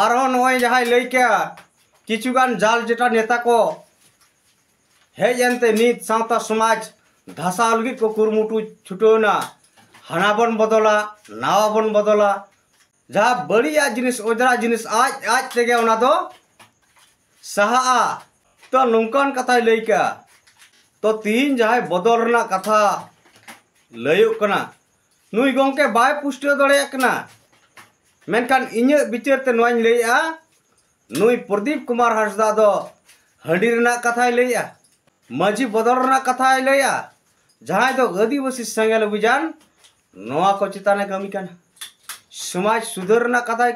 ᱟᱨᱦᱚᱸ ᱱᱚᱜᱼᱚᱭ ᱡᱟᱦᱟᱸᱭ ᱞᱟᱹᱭ ᱠᱮᱜᱼᱟ, ᱠᱤᱪᱷᱩᱜᱟᱱ ᱡᱟᱞ ᱡᱮᱴᱟ ᱱᱮᱛᱟ ᱠᱚ ᱦᱮᱡ ᱮᱱᱛᱮ ᱱᱤᱛ ᱥᱟᱶᱛᱟ ᱥᱚᱢᱟᱡᱽ ᱫᱷᱟᱥᱟᱣ ᱞᱟᱹᱜᱤᱫ ᱠᱚ ᱠᱩᱨᱩᱢᱩᱴᱩ ᱪᱷᱩᱴᱟᱹᱣ ᱮᱱᱟ᱾ ᱦᱟᱱᱟ ᱵᱚᱱ ᱵᱚᱫᱚᱞᱟ, ᱱᱟᱣᱟ ᱵᱚᱱ ᱵᱚᱫᱚᱞᱟ᱾ ᱡᱟᱦᱟᱸ ᱵᱟᱹᱲᱤᱡᱟᱜ ᱡᱤᱱᱤᱥ, ᱚᱡᱽᱨᱟ ᱡᱤᱱᱤᱥ ᱟᱡ ᱟᱡ ᱛᱮᱜᱮ ᱚᱱᱟ ᱫᱚ ᱥᱟᱦᱟᱜᱼᱟ᱾ ᱛᱚ ᱱᱚᱝᱠᱟᱱ ᱠᱟᱛᱷᱟᱭ ᱞᱟᱹᱭ ᱠᱟᱜᱼᱟ᱾ ᱛᱚ ᱛᱤᱦᱤᱧ ᱡᱟᱦᱟᱸᱭ ᱵᱚᱫᱚᱞ ᱨᱮᱱᱟᱜ ᱠᱟᱛᱷᱟ ᱞᱟᱹᱭᱚᱜ ᱠᱟᱱᱟ, ᱱᱩᱭ ᱜᱚᱢᱠᱮ ᱵᱟᱭ ᱯᱩᱥᱴᱟᱹᱣ ᱫᱟᱲᱮᱭᱟᱜ ᱠᱟᱱᱟ᱾ ᱢᱮᱱᱠᱷᱟᱱ ᱤᱧᱟᱹᱜ ᱵᱤᱪᱟᱹᱨ ᱛᱮ ᱱᱚᱣᱟᱧ ᱞᱟᱹᱭᱮᱜᱼᱟ, ᱱᱩᱭ ᱯᱨᱚᱫᱤᱯ ᱠᱩᱢᱟᱨ ᱦᱟᱸᱥᱫᱟ ᱫᱚ ᱦᱟᱺᱰᱤ ᱨᱮᱱᱟᱜ ᱠᱟᱛᱷᱟᱭ ᱞᱟᱹᱭᱮᱜᱼᱟ, ᱢᱟᱹᱡᱷᱤ ᱵᱚᱫᱚᱞ ᱨᱮᱱᱟᱜ ᱠᱟᱛᱷᱟᱭ ᱞᱟᱹᱭᱮᱜᱼᱟ, ᱡᱟᱦᱟᱸᱭ ᱫᱚ ᱟᱹᱫᱤᱵᱟᱹᱥᱤ ᱥᱮᱸᱜᱮᱞ ᱚᱵᱷᱤᱡᱟᱱ ᱱᱚᱣᱟ ᱠᱚ ᱪᱮᱛᱟᱱᱮ ᱠᱟᱹᱢᱤ ᱠᱟᱱᱟ, ᱥᱚᱢᱟᱡᱽ ᱥᱩᱫᱷᱟᱹᱨ ᱨᱮᱱᱟᱜ ᱠᱟᱛᱷᱟᱭ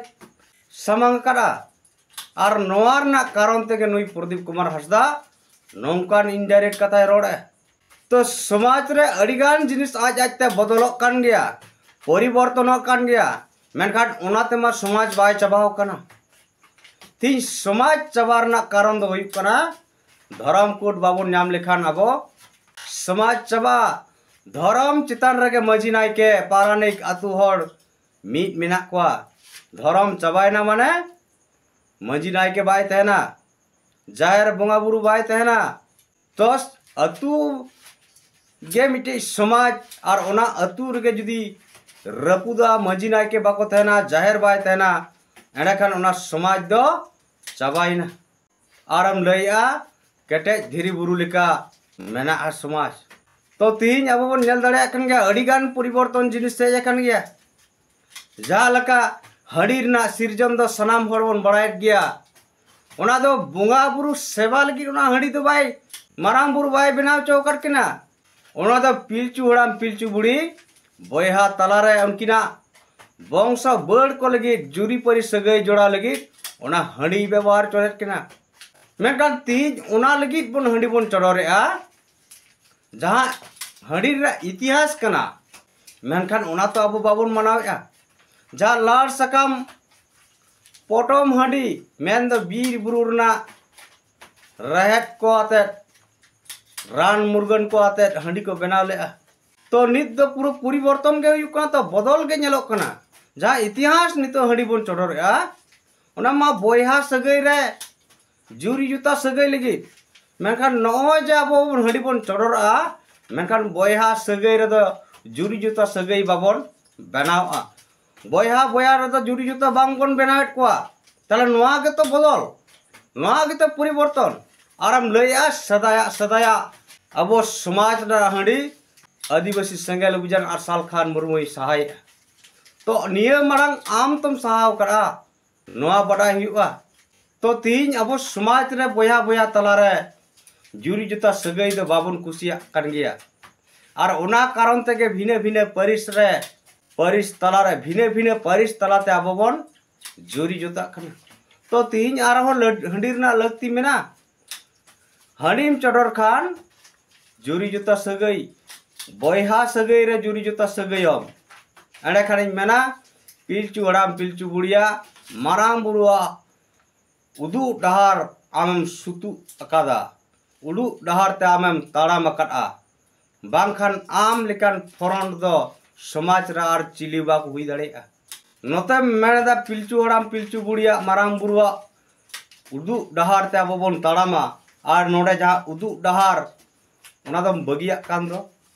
ᱥᱟᱢᱟᱝ ᱟᱠᱟᱫᱼᱟ᱾ ᱟᱨ ᱱᱚᱣᱟ ᱨᱮᱱᱟᱜ ᱠᱟᱨᱚᱱ ᱛᱮᱜᱮ ᱱᱩᱭ ᱯᱨᱚᱫᱤᱯ ᱠᱩᱢᱟᱨ ᱦᱟᱸᱥᱫᱟ ᱱᱚᱝᱠᱟᱱ ᱤᱱᱰᱟᱭᱨᱮᱠᱴ ᱠᱟᱛᱷᱟᱭ ᱨᱚᱲᱮᱫᱼᱟ᱾ ᱛᱚ ᱥᱚᱢᱟᱡᱽ ᱨᱮ ᱟᱹᱰᱤᱜᱟᱱ ᱡᱤᱱᱤᱥ ᱟᱡ ᱟᱡᱛᱮ ᱵᱚᱫᱚᱞᱚᱜ ᱠᱟᱱ ᱜᱮᱭᱟ, ᱯᱚᱨᱤᱵᱚᱨᱛᱚᱱᱚᱜ ᱠᱟᱱ ᱜᱮᱭᱟ, ᱢᱮᱱᱠᱷᱟᱱ ᱚᱱᱟ ᱛᱮᱢᱟ ᱥᱚᱢᱟᱡᱽ ᱵᱟᱭ ᱪᱟᱵᱟᱣ ᱠᱟᱱᱟ᱾ ᱛᱤᱦᱤᱧ ᱥᱚᱢᱟᱡᱽ ᱪᱟᱵᱟ ᱨᱮᱱᱟᱜ ᱠᱟᱨᱚᱱ ᱫᱚ ᱦᱩᱭᱩᱜ ᱠᱟᱱᱟ ᱫᱷᱚᱨᱚᱢ ᱠᱳᱰ ᱵᱟᱵᱚᱱ ᱧᱟᱢ ᱞᱮᱠᱷᱟᱱ ᱟᱵᱚ ᱥᱚᱢᱟᱡᱽ ᱪᱟᱵᱟ᱾ ᱫᱷᱚᱨᱚᱢ ᱪᱮᱛᱟᱱ ᱨᱮᱜᱮ ᱢᱟᱹᱡᱷᱤ ᱱᱟᱭᱠᱮ ᱯᱟᱨᱟᱱᱤᱠ ᱟᱹᱛᱩ ᱦᱚᱲ ᱢᱤᱫ ᱢᱮᱱᱟᱜ ᱠᱚᱣᱟ᱾ ᱫᱷᱚᱨᱚᱢ ᱪᱟᱵᱟᱭᱮᱱᱟ ᱢᱟᱱᱮ ᱢᱟᱹᱡᱷᱤ ᱱᱟᱭᱠᱮ ᱵᱟᱭ ᱛᱟᱦᱮᱱᱟ, ᱡᱟᱦᱮᱨ ᱵᱚᱸᱜᱟ ᱵᱩᱨᱩ ᱵᱟᱭ ᱛᱟᱦᱮᱱᱟ᱾ ᱛᱚ ᱟᱹᱛᱩ ᱜᱮ ᱢᱤᱫᱴᱮᱡ ᱥᱚᱢᱟᱡᱽ, ᱟᱨ ᱚᱱᱟ ᱟᱹᱛᱩ ᱨᱮᱜᱮ ᱡᱩᱫᱤ ᱨᱟᱹᱯᱩᱫᱚᱜᱼᱟ, ᱢᱟᱹᱡᱷᱤ ᱱᱟᱭᱠᱮ ᱵᱟᱠᱚ ᱛᱟᱦᱮᱱᱟ, ᱡᱟᱦᱮᱨ ᱵᱟᱭ ᱛᱟᱦᱮᱱᱟ, ᱮᱸᱰᱮᱠᱷᱟᱱ ᱚᱱᱟ ᱥᱚᱢᱟᱡᱽ ᱫᱚ ᱪᱟᱵᱟᱭᱮᱱᱟ᱾ ᱟᱨᱮᱢ ᱞᱟᱹᱭᱮᱜᱼᱟ ᱠᱮᱴᱮᱡ ᱫᱷᱤᱨᱤ ᱵᱩᱨᱩ ᱞᱮᱠᱟ ᱢᱮᱱᱟᱜᱼᱟ ᱥᱚᱢᱟᱡᱽ᱾ ᱛᱚ ᱛᱤᱦᱤᱧ ᱟᱵᱚ ᱵᱚᱱ ᱧᱮᱞ ᱫᱟᱲᱮᱭᱟᱜ ᱠᱟᱱ ᱜᱮᱭᱟ, ᱟᱹᱰᱤᱜᱟᱱ ᱯᱚᱨᱤᱵᱚᱨᱛᱚᱱ ᱡᱤᱱᱤᱥ ᱦᱮᱡ ᱟᱠᱟᱱ ᱜᱮᱭᱟ᱾ ᱡᱟᱦᱟᱸ ᱞᱮᱠᱟ ᱦᱟᱺᱰᱤ ᱨᱮᱱᱟᱜ ᱥᱤᱨᱡᱚᱱ ᱫᱚ ᱥᱟᱱᱟᱢ ᱦᱚᱲ ᱵᱚᱱ ᱵᱟᱲᱟᱭᱮᱫ ᱜᱮᱭᱟ, ᱚᱱᱟ ᱫᱚ ᱵᱚᱸᱜᱟ ᱵᱩᱨᱩ ᱥᱮᱵᱟ ᱞᱟᱹᱜᱤᱫ ᱚᱱᱟ ᱦᱟᱺᱰᱤ ᱫᱚ ᱵᱟᱭ, ᱢᱟᱨᱟᱝ ᱵᱩᱨᱩ ᱵᱟᱭ ᱵᱮᱱᱟᱣ ᱦᱚᱪᱚ ᱟᱠᱟᱫ ᱠᱤᱱᱟ᱾ ᱚᱱᱟ ᱫᱚ ᱯᱤᱞᱪᱩ ᱦᱟᱲᱟᱢ ᱯᱤᱞᱪᱩ ᱵᱩᱲᱦᱤ ᱵᱚᱭᱦᱟ ᱛᱟᱞᱟᱨᱮ ᱩᱱᱠᱤᱱᱟᱜ ᱵᱚᱝᱥᱚ ᱵᱟᱹᱲ ᱠᱚ ᱞᱟᱹᱜᱤᱫ, ᱡᱩᱨᱤᱯᱟᱹᱨᱤ ᱥᱟᱹᱜᱟᱹᱭ ᱡᱚᱲᱟᱣ ᱞᱟᱹᱜᱤᱫ ᱚᱱᱟ ᱦᱟᱺᱰᱤ ᱵᱮᱵᱚᱦᱟᱨ ᱪᱚᱞᱮᱫ ᱠᱤᱱᱟ᱾ ᱢᱮᱱᱠᱷᱟᱱ ᱛᱤᱦᱤᱧ ᱚᱱᱟ ᱞᱟᱹᱜᱤᱫ ᱵᱚᱱ ᱦᱟᱺᱰᱤ ᱵᱚᱱ ᱪᱚᱰᱚᱨᱮᱜᱼᱟ, ᱡᱟᱦᱟᱸ ᱦᱟᱺᱰᱤ ᱨᱮᱱᱟᱜ ᱤᱛᱤᱦᱟᱥ ᱠᱟᱱᱟ, ᱢᱮᱱᱠᱷᱟᱱ ᱚᱱᱟ ᱛᱚ ᱟᱵᱚ ᱵᱟᱵᱚᱱ ᱢᱟᱱᱟᱣᱮᱫᱼᱟ᱾ ᱡᱟᱦᱟᱸ ᱞᱟᱲ ᱥᱟᱠᱟᱢ ᱯᱚᱴᱚᱢ ᱦᱟᱺᱰᱤ, ᱢᱮᱱᱫᱚ ᱵᱤᱨ ᱵᱩᱨᱩ ᱨᱮᱱᱟᱜ ᱨᱮᱦᱮᱫ ᱠᱚ ᱟᱛᱮᱫ, ᱨᱟᱱ ᱢᱩᱨᱜᱟᱹᱱ ᱠᱚ ᱟᱛᱮᱫ ᱦᱟᱺᱰᱤ ᱠᱚ ᱵᱮᱱᱟᱣ ᱞᱮᱫᱼᱟ᱾ ᱛᱚ ᱱᱤᱛ ᱫᱚ ᱯᱩᱨᱟᱹ ᱯᱚᱨᱤᱵᱚᱨᱛᱚᱱ ᱜᱮ ᱦᱩᱭᱩᱜ ᱠᱟᱱᱟ, ᱛᱚ ᱵᱚᱫᱚᱞ ᱜᱮ ᱧᱮᱞᱚᱜ ᱠᱟᱱᱟ᱾ ᱡᱟᱦᱟᱸ ᱤᱛᱤᱦᱟᱥ ᱱᱤᱛᱚᱜ ᱦᱟᱺᱰᱤ ᱵᱚᱱ ᱪᱚᱰᱚᱨᱮᱜᱼᱟ, ᱚᱱᱟ ᱢᱟ ᱵᱚᱭᱦᱟ ᱥᱟᱹᱜᱟᱹᱭ ᱨᱮ ᱡᱩᱨᱤ ᱡᱩᱛᱟ ᱥᱟᱹᱜᱟᱹᱭ ᱞᱟᱹᱜᱤᱫ᱾ ᱢᱮᱱᱠᱷᱟᱱ ᱱᱚᱜᱼᱚᱭ ᱡᱮ ᱟᱵᱚ ᱵᱚᱱ ᱦᱟᱺᱰᱤ ᱵᱚᱱ ᱪᱚᱰᱚᱨᱚᱜᱼᱟ, ᱢᱮᱱᱠᱷᱟᱱ ᱵᱚᱭᱦᱟ ᱥᱟᱹᱜᱟᱹᱭ ᱨᱮᱫᱚ ᱡᱩᱨᱤ ᱡᱩᱛᱟ ᱥᱟᱹᱜᱟᱹᱭ ᱵᱟᱵᱚᱱ ᱵᱮᱱᱟᱣᱚᱜᱼᱟ᱾ ᱵᱚᱭᱦᱟ ᱵᱚᱭᱦᱟ ᱨᱮᱫᱚ ᱡᱩᱨᱤ ᱡᱩᱛᱟ ᱵᱟᱝ ᱵᱚᱱ ᱵᱮᱱᱟᱣᱮᱫ ᱠᱚᱣᱟ᱾ ᱛᱟᱦᱞᱮ ᱱᱚᱣᱟ ᱜᱮᱛᱚ ᱵᱚᱫᱚᱞ, ᱱᱚᱣᱟ ᱜᱮᱛᱚ ᱯᱚᱨᱤᱵᱚᱨᱛᱚᱱ᱾ ᱟᱨᱮᱢ ᱞᱟᱹᱭᱮᱜᱼᱟ ᱥᱮᱫᱟᱭᱟᱜ ᱥᱮᱫᱟᱭᱟᱜ ᱟᱵᱚ ᱥᱚᱢᱟᱡᱽ ᱨᱮᱱᱟᱜ ᱦᱟᱺᱰᱤ ᱟᱹᱫᱤᱵᱟᱹᱥᱤ ᱥᱮᱸᱜᱮᱞ ᱚᱵᱷᱤᱡᱟᱱ ᱟᱨᱥᱟᱞ ᱠᱷᱟᱱ ᱢᱩᱨᱢᱩᱭ ᱥᱟᱦᱟᱭᱮᱜᱼᱟ᱾ ᱛᱚ ᱱᱤᱭᱟᱹ ᱢᱟᱲᱟᱝ ᱟᱢ ᱛᱚᱢ ᱥᱟᱦᱟᱣ ᱠᱟᱜᱼᱟ, ᱱᱚᱣᱟ ᱵᱟᱰᱟᱭ ᱦᱩᱭᱩᱜᱼᱟ᱾ ᱛᱚ ᱛᱤᱦᱤᱧ ᱟᱵᱚ ᱥᱚᱢᱟᱡᱽ ᱨᱮ ᱵᱚᱭᱦᱟ ᱵᱚᱭᱦᱟ ᱛᱟᱞᱟᱨᱮ ᱡᱩᱨᱤ ᱡᱚᱛᱟ ᱥᱟᱹᱜᱟᱹᱭ ᱫᱚ ᱵᱟᱵᱚᱱ ᱠᱩᱥᱤᱭᱟᱜ ᱠᱟᱱ ᱜᱮᱭᱟ᱾ ᱟᱨ ᱚᱱᱟ ᱠᱟᱨᱚᱱ ᱛᱮᱜᱮ ᱵᱷᱤᱱᱟᱹ ᱵᱷᱤᱱᱟᱹ ᱯᱟᱹᱨᱤᱥ ᱨᱮ, ᱯᱟᱹᱨᱤᱥ ᱛᱟᱞᱟᱨᱮ, ᱵᱷᱤᱱᱟᱹ ᱵᱷᱤᱱᱟᱹ ᱯᱟᱹᱨᱤᱥ ᱛᱟᱞᱟᱛᱮ ᱟᱵᱚ ᱵᱚᱱ ᱡᱩᱨᱤ ᱡᱚᱛᱟᱜ ᱠᱟᱱᱟ᱾ ᱛᱚ ᱛᱤᱦᱤᱧ ᱟᱨᱦᱚᱸ ᱞᱟᱹᱰ-, ᱦᱟᱺᱰᱤ ᱨᱮᱱᱟᱜ ᱞᱟᱹᱠᱛᱤ ᱢᱮᱱᱟᱜᱼᱟ? ᱦᱟᱺᱰᱤᱢ ᱪᱚᱰᱚᱨ ᱠᱷᱟᱱ ᱡᱩᱨᱤ ᱡᱚᱛᱟ ᱥᱟᱹᱜᱟᱹᱭ, ᱵᱚᱭᱦᱟ ᱥᱟᱹᱜᱟᱹᱭ ᱨᱮ ᱡᱩᱨᱤ ᱡᱚᱛᱟ ᱥᱟᱹᱜᱟᱹᱭᱚᱢ᱾ ᱮᱸᱰᱮᱠᱷᱟᱱᱤᱧ ᱢᱮᱱᱟ, ᱯᱤᱞᱪᱩ ᱦᱟᱲᱟᱢ ᱯᱤᱞᱪᱩ ᱵᱩᱲᱤᱭᱟᱜ, ᱢᱟᱨᱟᱝ ᱵᱩᱨᱩᱣᱟᱜ ᱩᱫᱩᱜ ᱰᱟᱦᱟᱨ ᱟᱢᱮᱢ ᱥᱩᱛᱩᱜ ᱟᱠᱟᱫᱟ, ᱩᱫᱩᱜ ᱰᱟᱦᱟᱨ ᱛᱮ ᱟᱢᱮᱢ ᱛᱟᱲᱟᱢ ᱟᱠᱟᱫᱼᱟ᱾ ᱵᱟᱝᱠᱷᱟᱱ ᱟᱢ ᱞᱮᱠᱟᱱ ᱯᱷᱚᱨᱚᱱᱴ ᱫᱚ ᱥᱚᱢᱟᱡᱽ ᱨᱮ ᱟᱨ ᱪᱤᱞᱤ ᱵᱟᱠᱚ ᱦᱩᱭ ᱫᱟᱲᱮᱭᱟᱜᱼᱟ᱾ ᱱᱚᱛᱮᱢ ᱢᱮᱱᱮᱫᱟ ᱯᱤᱞᱪᱩ ᱦᱟᱲᱟᱢ ᱯᱤᱞᱪᱩ ᱵᱩᱲᱤᱭᱟᱜ, ᱢᱟᱨᱟᱝ ᱵᱩᱨᱩᱣᱟᱜ ᱩᱫᱩᱜ ᱰᱟᱦᱟᱨ ᱛᱮ ᱟᱵᱚ ᱵᱚᱱ ᱛᱟᱲᱟᱢᱟ, ᱟᱨ ᱱᱚᱰᱮ ᱡᱟᱦᱟᱸ ᱩᱫᱩᱜ ᱰᱟᱦᱟᱨ, ᱚᱱᱟ ᱫᱚᱢ ᱵᱟᱹᱜᱤᱭᱟᱜ ᱠᱟᱱ ᱫᱚ᱾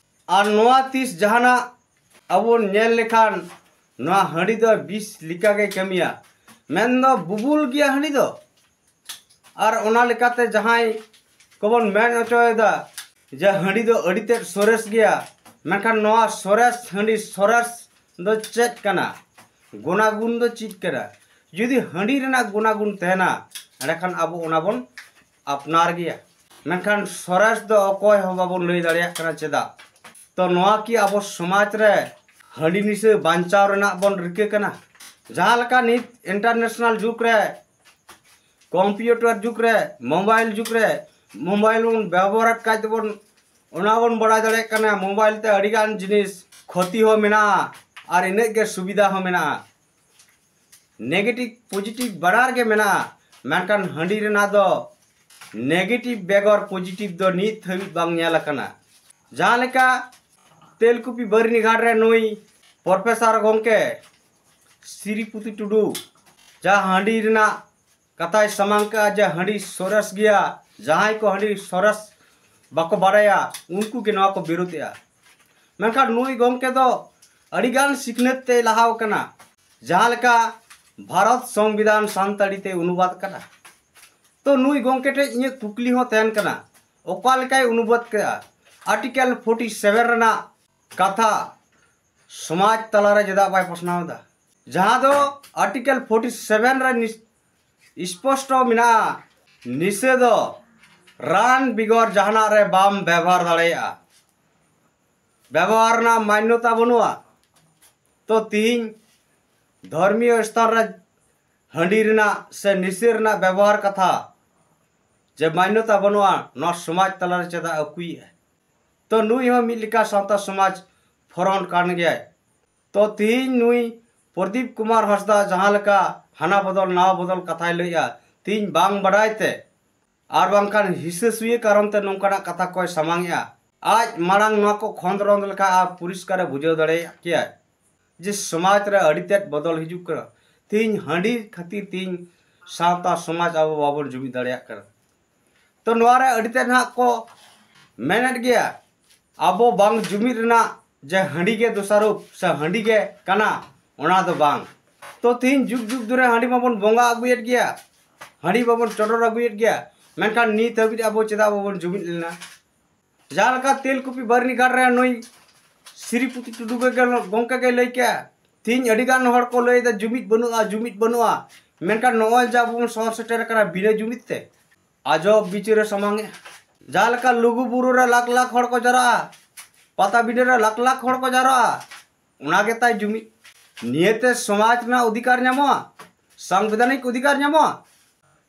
ᱟᱨ ᱱᱚᱣᱟ ᱛᱤᱥ ᱡᱟᱦᱟᱱᱟᱜ ᱟᱵᱚ ᱵᱚᱱ ᱧᱮᱞ ᱞᱮᱠᱷᱟᱱ ᱱᱚᱣᱟ ᱦᱟᱺᱰᱤ ᱫᱚ ᱵᱤᱥ ᱞᱮᱠᱟᱜᱮ ᱠᱟᱹᱢᱤᱭᱟ, ᱢᱮᱱᱫᱚ ᱵᱩᱵᱩᱞ ᱜᱮᱭᱟ ᱦᱟᱺᱰᱤ ᱫᱚ᱾ ᱟᱨ ᱚᱱᱟ ᱞᱮᱠᱟᱛᱮ ᱡᱟᱦᱟᱸᱭ ᱠᱚᱵᱚᱱ ᱢᱮᱱ ᱦᱚᱪᱚᱭᱮᱫᱟ ᱡᱮ ᱦᱟᱺᱰᱤ ᱫᱚ ᱟᱹᱰᱤ ᱛᱮᱫ ᱥᱚᱨᱮᱥ ᱜᱮᱭᱟ, ᱢᱮᱱᱠᱷᱟᱱ ᱱᱚᱣᱟ ᱥᱚᱨᱮᱥ ᱦᱟᱺᱰᱤ ᱥᱚᱨᱮᱥ ᱫᱚ ᱪᱮᱫ ᱠᱟᱱᱟ? ᱜᱩᱱᱟᱜᱩᱱ ᱫᱚ ᱪᱮᱫ ᱠᱟᱱᱟ? ᱡᱩᱫᱤ ᱦᱟᱺᱰᱤ ᱨᱮᱱᱟᱜ ᱜᱩᱱᱟᱜᱩᱱ ᱛᱟᱦᱮᱱᱟ, ᱮᱸᱰᱮᱠᱷᱟᱱ ᱟᱵᱚ ᱚᱱᱟ ᱵᱚᱱ ᱟᱯᱱᱟᱨ ᱜᱮᱭᱟ᱾ ᱢᱮᱱᱠᱷᱟᱱ ᱥᱚᱨᱮᱥ ᱫᱚ ᱚᱠᱚᱭ ᱦᱚᱸ ᱵᱟᱵᱚᱱ ᱞᱟᱹᱭ ᱫᱟᱲᱮᱭᱟᱜ ᱠᱟᱱᱟ᱾ ᱪᱮᱫᱟᱜ? ᱛᱚ ᱱᱚᱣᱟ ᱠᱤ ᱟᱵᱚ ᱥᱚᱢᱟᱡᱽ ᱨᱮ ᱦᱟᱺᱰᱤ ᱱᱤᱥᱟᱹ ᱵᱟᱧᱪᱟᱣ ᱨᱮᱱᱟᱜ ᱵᱚᱱ ᱨᱤᱠᱟᱹ ᱠᱟᱱᱟ? ᱡᱟᱦᱟᱸ ᱞᱮᱠᱟ ᱱᱤᱛ ᱤᱱᱴᱟᱨᱱᱮᱥᱱᱟᱞ ᱡᱩᱜᱽ ᱨᱮ, ᱠᱚᱢᱯᱤᱭᱩᱴᱟᱨ ᱡᱩᱜᱽ ᱨᱮ, ᱢᱳᱵᱟᱭᱤᱞ ᱡᱩᱜᱽ ᱨᱮ ᱢᱳᱵᱟᱭᱤᱞ ᱵᱚᱱ ᱵᱮᱵᱚᱦᱟᱨᱮᱫ ᱠᱷᱟᱡ ᱫᱚᱵᱚᱱ, ᱚᱱᱟ ᱵᱚᱱ ᱵᱟᱲᱟᱭ ᱫᱟᱲᱮᱭᱟᱜ ᱠᱟᱱᱟ ᱢᱳᱵᱟᱭᱤᱞ ᱛᱮ ᱟᱹᱰᱤᱜᱟᱱ ᱡᱤᱱᱤᱥ ᱠᱷᱚᱛᱤ ᱦᱚᱸ ᱢᱮᱱᱟᱜᱼᱟ ᱟᱨ ᱤᱱᱟᱹᱜ ᱜᱮ ᱥᱩᱵᱤᱫᱷᱟ ᱦᱚᱸ ᱢᱮᱱᱟᱜᱼᱟ᱾ ᱱᱮᱜᱮᱴᱤᱵᱷ ᱯᱚᱡᱤᱴᱤᱵᱷ ᱵᱟᱱᱟᱨ ᱜᱮ ᱢᱮᱱᱟᱜᱼᱟ, ᱢᱮᱱᱠᱷᱟᱱ ᱦᱟᱺᱰᱤ ᱨᱮᱱᱟᱜ ᱫᱚ ᱱᱮᱜᱮᱴᱤᱵᱷ ᱵᱮᱜᱚᱨ ᱯᱚᱡᱤᱴᱤᱵᱷ ᱫᱚ ᱱᱤᱛ ᱦᱟᱹᱵᱤᱡ ᱵᱟᱝ ᱧᱮᱞ ᱟᱠᱟᱱᱟ᱾ ᱡᱟᱦᱟᱸ ᱞᱮᱠᱟ ᱛᱮᱞᱠᱩᱯᱤ ᱵᱟᱹᱨᱱᱤᱜᱷᱟᱴ ᱨᱮ ᱱᱩᱭ ᱯᱨᱚᱯᱷᱮᱥᱚᱨ ᱜᱚᱢᱠᱮ ᱥᱨᱤᱯᱚᱛᱤ ᱴᱩᱰᱩ ᱡᱟᱦᱟᱸ ᱦᱟᱺᱰᱤ ᱨᱮᱱᱟᱜ ᱠᱟᱛᱷᱟᱭ ᱥᱟᱢᱟᱝ ᱠᱟᱜᱼᱟ ᱡᱮ ᱦᱟᱺᱰᱤ ᱥᱚᱨᱮᱥ ᱜᱮᱭᱟ, ᱡᱟᱦᱟᱸᱭ ᱠᱚ ᱦᱟᱺᱰᱤ ᱥᱚᱨᱮᱥ ᱵᱟᱠᱚ ᱵᱟᱲᱟᱭᱟ, ᱩᱱᱠᱩ ᱜᱮ ᱱᱚᱣᱟ ᱠᱚ ᱵᱤᱨᱳᱫᱮᱜᱼᱟ᱾ ᱢᱮᱱᱠᱷᱟᱱ ᱱᱩᱭ ᱜᱚᱢᱠᱮ ᱫᱚ ᱟᱹᱰᱤᱜᱟᱱ ᱥᱤᱠᱷᱱᱟᱹᱛ ᱛᱮᱭ ᱞᱟᱦᱟᱣ ᱠᱟᱱᱟ᱾ ᱡᱟᱦᱟᱸ ᱞᱮᱠᱟ ᱵᱷᱟᱨᱚᱛ ᱥᱚᱝᱵᱤᱫᱷᱟᱱ ᱥᱟᱱᱛᱟᱲᱤ ᱛᱮ ᱚᱱᱩᱵᱟᱫ ᱠᱟᱱᱟ᱾ ᱛᱚ ᱱᱩᱭ ᱜᱚᱢᱠᱮ ᱴᱷᱮᱱ ᱤᱧᱟᱹᱜ ᱠᱩᱠᱞᱤ ᱦᱚᱸ ᱛᱟᱦᱮᱱ ᱠᱟᱱᱟ, ᱚᱠᱟ ᱞᱮᱠᱟᱭ ᱚᱱᱩᱵᱟᱫ ᱠᱮᱫᱟ? ᱟᱨᱴᱤᱠᱮᱞ ᱯᱷᱳᱨᱴᱤ ᱥᱮᱵᱷᱮᱱ ᱨᱮᱱᱟᱜ ᱠᱟᱛᱷᱟ ᱥᱚᱢᱟᱡᱽ ᱛᱟᱞᱟᱨᱮ ᱪᱮᱫᱟᱜ ᱵᱟᱭ ᱯᱟᱥᱱᱟᱣ ᱮᱫᱟ? ᱡᱟᱦᱟᱸ ᱫᱚ ᱟᱨᱴᱤᱠᱮᱞ ᱯᱷᱳᱨᱴᱤ ᱥᱮᱵᱷᱮᱱ ᱨᱮ ᱱᱤᱥ-, ᱥᱯᱚᱥᱴᱚ ᱢᱮᱱᱟᱜᱼᱟ, ᱱᱤᱥᱟᱹ ᱫᱚ ᱨᱟᱱ ᱵᱮᱜᱚᱨ ᱡᱟᱦᱟᱱᱟᱜ ᱨᱮ ᱵᱟᱢ ᱵᱮᱵᱚᱦᱟᱨ ᱫᱟᱲᱮᱭᱟᱜᱼᱟ, ᱵᱮᱵᱚᱦᱟᱨ ᱨᱮᱱᱟᱜ ᱢᱟᱱᱱᱚᱛᱟ ᱵᱟᱹᱱᱩᱜᱼᱟ᱾ ᱛᱚ ᱛᱤᱦᱤᱧ ᱫᱷᱚᱨᱢᱤᱭᱚ ᱥᱛᱷᱟᱱ ᱨᱮ ᱦᱟᱺᱰᱤ ᱨᱮᱱᱟᱜ ᱥᱮ ᱱᱤᱥᱟᱹ ᱨᱮᱱᱟᱜ ᱵᱮᱵᱚᱦᱟᱨ ᱠᱟᱛᱷᱟ ᱡᱮ ᱢᱟᱱᱱᱚᱛᱟ ᱵᱟᱹᱱᱩᱜᱼᱟ, ᱱᱚᱣᱟ ᱥᱚᱢᱟᱡᱽ ᱛᱟᱞᱟᱨᱮ ᱪᱮᱫᱟᱜ ᱟᱹᱜᱩᱭᱮᱫᱼᱟ? ᱛᱚ ᱱᱩᱭ ᱦᱚᱸ ᱢᱤᱫ ᱞᱮᱠᱟ ᱥᱟᱶᱛᱟ ᱥᱚᱢᱟᱡᱽ ᱯᱷᱚᱨᱚᱱᱴ ᱠᱟᱱ ᱜᱮᱭᱟᱭ᱾ ᱛᱚ ᱛᱤᱦᱤᱧ ᱱᱩᱭ ᱯᱨᱚᱫᱤᱯ ᱠᱩᱢᱟᱨ ᱦᱟᱸᱥᱫᱟ ᱡᱟᱦᱟᱸ ᱞᱮᱠᱟ ᱦᱟᱱᱟ ᱵᱚᱫᱚᱞ ᱱᱟᱣᱟ ᱵᱚᱫᱚᱞ ᱠᱟᱛᱷᱟᱭ ᱞᱟᱹᱭᱮᱜᱼᱟ, ᱛᱤᱦᱤᱧ ᱵᱟᱝ ᱵᱟᱰᱟᱭ ᱛᱮ ᱟᱨ ᱵᱟᱝᱠᱷᱟᱱ ᱦᱤᱥᱟᱹ ᱥᱩᱭᱟᱹ ᱠᱟᱨᱚᱱ ᱛᱮ ᱱᱚᱝᱠᱟᱱᱟᱜ ᱠᱟᱛᱷᱟ ᱠᱚᱭ ᱥᱟᱢᱟᱝᱮᱜᱼᱟ᱾ ᱟᱡ ᱢᱟᱲᱟᱝ ᱱᱚᱣᱟ ᱠᱚ ᱠᱷᱚᱸᱫᱽᱨᱚᱸᱫᱽ ᱞᱮᱠᱷᱟᱱ ᱟᱨ ᱯᱚᱨᱤᱥᱠᱟᱨᱮ ᱵᱩᱡᱷᱟᱹᱣ ᱫᱟᱲᱮᱭᱟᱜ ᱠᱮᱭᱟᱭ ᱡᱮ ᱥᱚᱢᱟᱡᱽ ᱨᱮ ᱟᱹᱰᱤ ᱛᱮᱫ ᱵᱚᱫᱚᱞ ᱦᱤᱡᱩᱜ ᱠᱟᱱᱟ᱾ ᱛᱤᱦᱤᱧ ᱦᱟᱺᱰᱤ ᱠᱷᱟᱹᱛᱤᱨ ᱛᱤᱦᱤᱧ ᱥᱟᱶᱛᱟ ᱥᱚᱢᱟᱡᱽ ᱟᱵᱚ ᱵᱟᱵᱚᱱ ᱡᱩᱢᱤᱫ ᱫᱟᱲᱮᱭᱟᱜ ᱠᱟᱱᱟ᱾ ᱛᱚ ᱱᱚᱣᱟ ᱨᱮ ᱟᱹᱰᱤ ᱛᱮᱫ ᱱᱟᱦᱟᱜ ᱠᱚ ᱢᱮᱱᱮᱫ ᱜᱮᱭᱟ, ᱟᱵᱚ ᱵᱟᱝ ᱡᱩᱢᱤᱫ ᱨᱮᱱᱟᱜ ᱡᱮ ᱦᱟᱺᱰᱤ ᱜᱮ ᱫᱚᱥᱟᱨᱚᱯ ᱥᱮ ᱦᱟᱺᱰᱤ ᱜᱮ ᱠᱟᱱᱟ, ᱚᱱᱟ ᱫᱚ ᱵᱟᱝ᱾ ᱛᱚ ᱛᱤᱦᱤᱧ ᱡᱩᱜᱽ ᱡᱩᱜᱽ ᱫᱷᱚᱨᱮ ᱦᱟᱺᱰᱤ ᱢᱟᱵᱚᱱ ᱵᱚᱸᱜᱟ ᱟᱹᱜᱩᱭᱮᱫ ᱜᱮᱭᱟ, ᱦᱟᱺᱰᱤ ᱢᱟᱵᱚᱱ ᱪᱚᱰᱚᱨ ᱟᱹᱜᱩᱭᱮᱫ ᱜᱮᱭᱟ, ᱢᱮᱱᱠᱷᱟᱱ ᱱᱤᱛ ᱦᱟᱹᱵᱤᱡ ᱟᱵᱚ ᱪᱮᱫᱟᱜ ᱵᱟᱵᱚᱱ ᱡᱩᱢᱤᱫ ᱞᱮᱱᱟ? ᱡᱟᱦᱟᱸ ᱞᱮᱠᱟ ᱛᱮᱞᱠᱩᱯᱤ ᱵᱟᱹᱨᱱᱤ ᱜᱷᱟᱴ ᱨᱮ ᱱᱩᱭ ᱥᱨᱤᱯᱚᱛᱤ ᱴᱩᱰᱩ ᱜᱮ ᱜᱚᱢᱠᱮ ᱜᱮ ᱞᱟᱹᱭ ᱠᱮᱜᱼᱟ, ᱛᱤᱦᱤᱧ ᱟᱹᱰᱤ ᱜᱟᱱ ᱦᱚᱲ ᱠᱚ ᱞᱟᱹᱭ ᱮᱫᱟ ᱡᱩᱢᱤᱫ ᱵᱟᱹᱱᱩᱜᱼᱟ, ᱡᱩᱢᱤᱫ ᱵᱟᱹᱱᱩᱜᱼᱟ, ᱢᱮᱱᱠᱷᱟᱱ ᱱᱚᱜᱼᱚᱭ ᱡᱮ ᱟᱵᱚ ᱵᱚᱱ ᱥᱚᱦᱚᱨ ᱥᱮᱴᱮᱨ ᱟᱠᱟᱱᱟ ᱵᱤᱱᱟᱹ ᱡᱩᱢᱤᱫ ᱛᱮ, ᱟᱡᱚ ᱵᱤᱪᱟᱹᱨᱮ ᱥᱟᱢᱟᱝ ᱮᱜᱼᱟ᱾ ᱡᱟᱦᱟᱸ ᱞᱮᱠᱟ ᱞᱩᱜᱩ ᱵᱩᱨᱩ ᱨᱮ ᱞᱟᱠᱷ ᱞᱟᱠᱷ ᱦᱚᱲ ᱠᱚ ᱡᱟᱣᱨᱟᱜᱼᱟ, ᱯᱟᱛᱟᱵᱤᱸᱰᱟᱹ ᱨᱮ ᱞᱟᱠᱷ ᱞᱟᱠᱷ ᱦᱚᱲ ᱠᱚ ᱡᱟᱣᱨᱟᱜᱼᱟ, ᱚᱱᱟ ᱜᱮ ᱛᱟᱭ ᱡᱩᱢᱤᱫ᱾ ᱱᱤᱭᱟᱹᱛᱮ ᱥᱚᱢᱟᱡᱽ ᱨᱮᱱᱟᱜ ᱚᱫᱷᱤᱠᱟᱨ ᱧᱟᱢᱚᱜᱼᱟ, ᱥᱟᱝᱵᱤᱫᱷᱟᱱᱤᱠ ᱚᱫᱷᱤᱠᱟᱨ ᱧᱟᱢᱚᱜᱼᱟ᱾